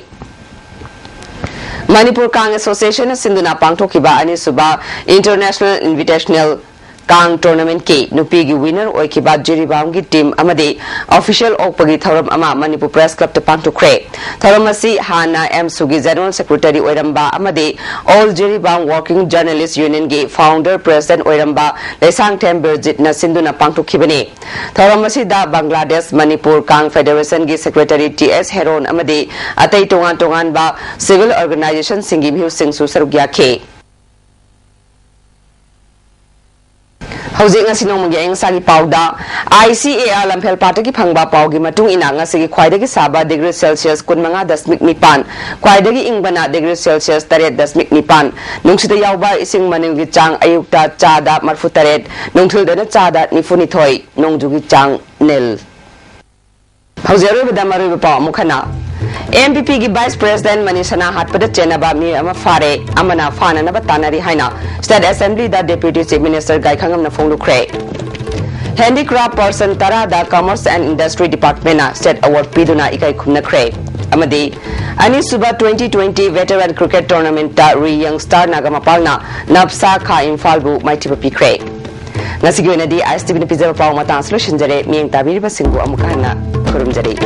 ꯃꯅꯤꯄꯨꯔ ꯀꯥꯡ ꯑꯦꯁꯣꯁꯤꯌꯦꯁꯟꯅ ꯁꯤꯟꯗꯨꯅ ꯄꯥꯡꯊꯣꯛꯈꯤꯕ ꯑꯅꯤꯁꯨꯕ International Invitational ꯀꯥꯡ ꯇꯣꯔꯅꯥꯃꯦꯟꯠꯀꯤ ꯅꯨꯄꯤꯒꯤ ꯋꯤꯅꯔ ꯑꯣꯏꯈꯤꯕ ꯖꯤꯔꯤꯕꯥꯝꯒꯤ ꯇꯤꯝ ꯑꯃꯗꯤ ꯑꯣꯐꯤꯁꯤꯌꯦꯜ ꯑꯣꯛꯄꯒꯤ ꯊꯧꯔꯝ ꯑꯃ ꯃꯅꯤꯄꯨꯔ ꯄ꯭ꯔꯦꯁ ꯀ꯭ꯂꯕꯇ ꯄꯥꯡꯊꯣꯛꯈ꯭ꯔꯦ꯫ ꯊꯧꯔꯝ ꯑꯁꯤ ꯍꯥꯟꯅ ꯑꯦꯝꯁꯨꯒꯤ ꯖꯦꯅꯔꯦꯜ ꯁꯦꯀ꯭ꯔꯦꯇꯔꯤ ꯑꯣꯏꯔꯝꯕ ꯑꯃꯗꯤ ꯑꯣꯜ ꯖꯤꯔꯤꯕꯥꯝ ꯋꯥꯔꯀꯤꯡ ꯖꯔꯅꯦꯂꯤꯁ ꯌꯨꯅꯤꯌꯟꯒꯤ ꯐꯥꯎꯟꯗꯔ ꯄ꯭ꯔꯦꯁꯤꯗꯦꯟꯠ ꯑꯣꯏꯔꯝꯕ ꯂꯩꯁꯥꯡꯊꯦꯝ ꯕꯤꯔꯖꯤꯠꯅ ꯁꯤꯟꯗꯨꯅ ꯄꯥꯡꯊꯣꯛꯈꯤꯕꯅꯤ꯫ ꯊꯧꯔꯝ ꯑꯁꯤꯗ ꯕꯪꯒ꯭ꯂꯥꯗꯦꯁ ꯃꯅꯤꯄꯨꯔ ꯀꯥꯡ ꯐꯦꯗꯦꯔꯦꯁꯟꯒꯤ ꯁꯦꯀ꯭ꯔꯦꯇꯔꯤ ꯇꯤ ꯑꯦꯁ ꯍꯦꯔꯣꯟ ꯑꯃꯗꯤ ꯑꯇꯩ ꯇꯣꯉꯥꯟ ꯇꯣꯉꯥꯟꯕ ꯁꯤꯚꯤꯜ ꯑꯣꯔꯒꯅꯥꯏꯖꯦꯁꯟꯁꯤꯡꯒꯤ ꯃꯤꯍꯨꯠꯁꯤꯡꯁꯨ ꯁꯔꯨꯛ ꯌꯥꯈꯤ꯫ ꯍꯧꯖꯤꯛ ꯉꯁꯤ ꯅꯣꯡꯃꯒꯤ ꯑꯏꯪ ꯑꯁꯥꯒꯤ ꯄꯥꯎꯗ, ICAR ꯂꯝꯐꯦꯜ ꯄꯥꯠꯇꯒꯤ ꯐꯪꯕ ꯄꯥꯎꯒꯤ ꯃꯇꯨꯡ ꯏꯟꯅ, ꯉꯁꯤꯒꯤ ꯈ꯭ꯋꯥꯏꯗꯒꯤ ꯁꯥꯕ degree Celsius ꯀꯨꯟꯃꯉꯥ ꯗꯁꯃꯤꯛ ꯅꯤꯄꯥꯟ, ꯈ꯭ꯋꯥꯏꯗꯒꯤ ꯏꯪꯕꯅ degree Celsius ꯇꯔꯦꯠ ꯗꯁꯃꯤꯛ ꯅꯤꯄꯥꯟ, ꯅꯨꯡꯁꯤꯠꯇ ꯌꯥꯎꯕ ꯏꯁꯤꯡ ꯃꯅꯤꯜꯒꯤ ꯆꯥꯡ ꯑꯌꯨꯛꯇ ꯆꯥꯗ ꯃꯔꯐꯨ ꯇꯔꯦꯠ, ꯅꯨꯡꯊꯤꯜꯗꯅ ꯆꯥꯗ ꯅꯤꯐꯨ ꯅꯤꯊꯣꯏ, ꯅꯣꯡꯖꯨꯒꯤ ꯆꯥꯡ ꯅꯤꯜ꯫ ꯍꯧꯖꯤꯛ ꯑꯔꯣꯏꯕꯗ ꯃꯔꯨꯑꯣꯏꯕ ꯄꯥꯎ ꯑꯃꯨꯛ ꯍꯟꯅ꯫ MPPꯒꯤ Vice President ꯃꯅꯤ ꯁꯅꯥ ꯍꯥꯠꯄꯗ ꯆꯦꯟꯅꯕ ꯃꯤꯑꯣꯏ ꯑꯃ ꯐꯥꯔꯦ, ꯑꯃꯅ ꯐꯥꯅꯅꯕ ꯇꯥꯟꯅꯔꯤ ꯍꯥꯏꯅ State Assemblyꯗ Deputy Chief Minister ꯒꯥꯏꯈꯉꯝꯅ ꯐꯣꯡꯗꯣꯛꯈ꯭ꯔꯦ꯫ Handicraft person ꯇꯔꯥꯗ Commerce and Industry Departmentꯅ State Award ꯄꯤꯗꯨꯅ ꯏꯀꯥꯏ ꯈꯨꯝꯅꯈ꯭ꯔꯦ꯫ ꯑꯃꯗꯤ ꯑꯅꯤꯁꯨꯕ twenty twenty Veteran Cricket Tournamentꯇ Ri Young Star ꯅꯥꯒꯥꯃꯄꯥꯜꯅ ꯅꯞꯁꯥ ꯈꯥ ꯏꯝꯐꯥꯜꯕꯨ ꯃꯥꯏꯊꯤꯕ ꯄꯤꯈ꯭ꯔꯦ꯫ ꯉꯁꯤꯒꯤ ꯑꯣꯏꯅꯗꯤ ISTVꯅ ꯄꯤꯖꯕ ꯄꯥꯎ ꯃꯇꯥꯡ ꯑꯁꯤꯗ ꯂꯣꯏꯁꯤꯟꯖꯔꯦ꯫ ꯃꯤꯠꯌꯦꯡ ꯇꯥꯕꯤꯔꯤꯕꯁꯤꯡꯕꯨ ꯑꯃꯨꯛ ꯍꯟꯅ ꯈꯨꯔꯨꯝꯖꯔꯤ꯫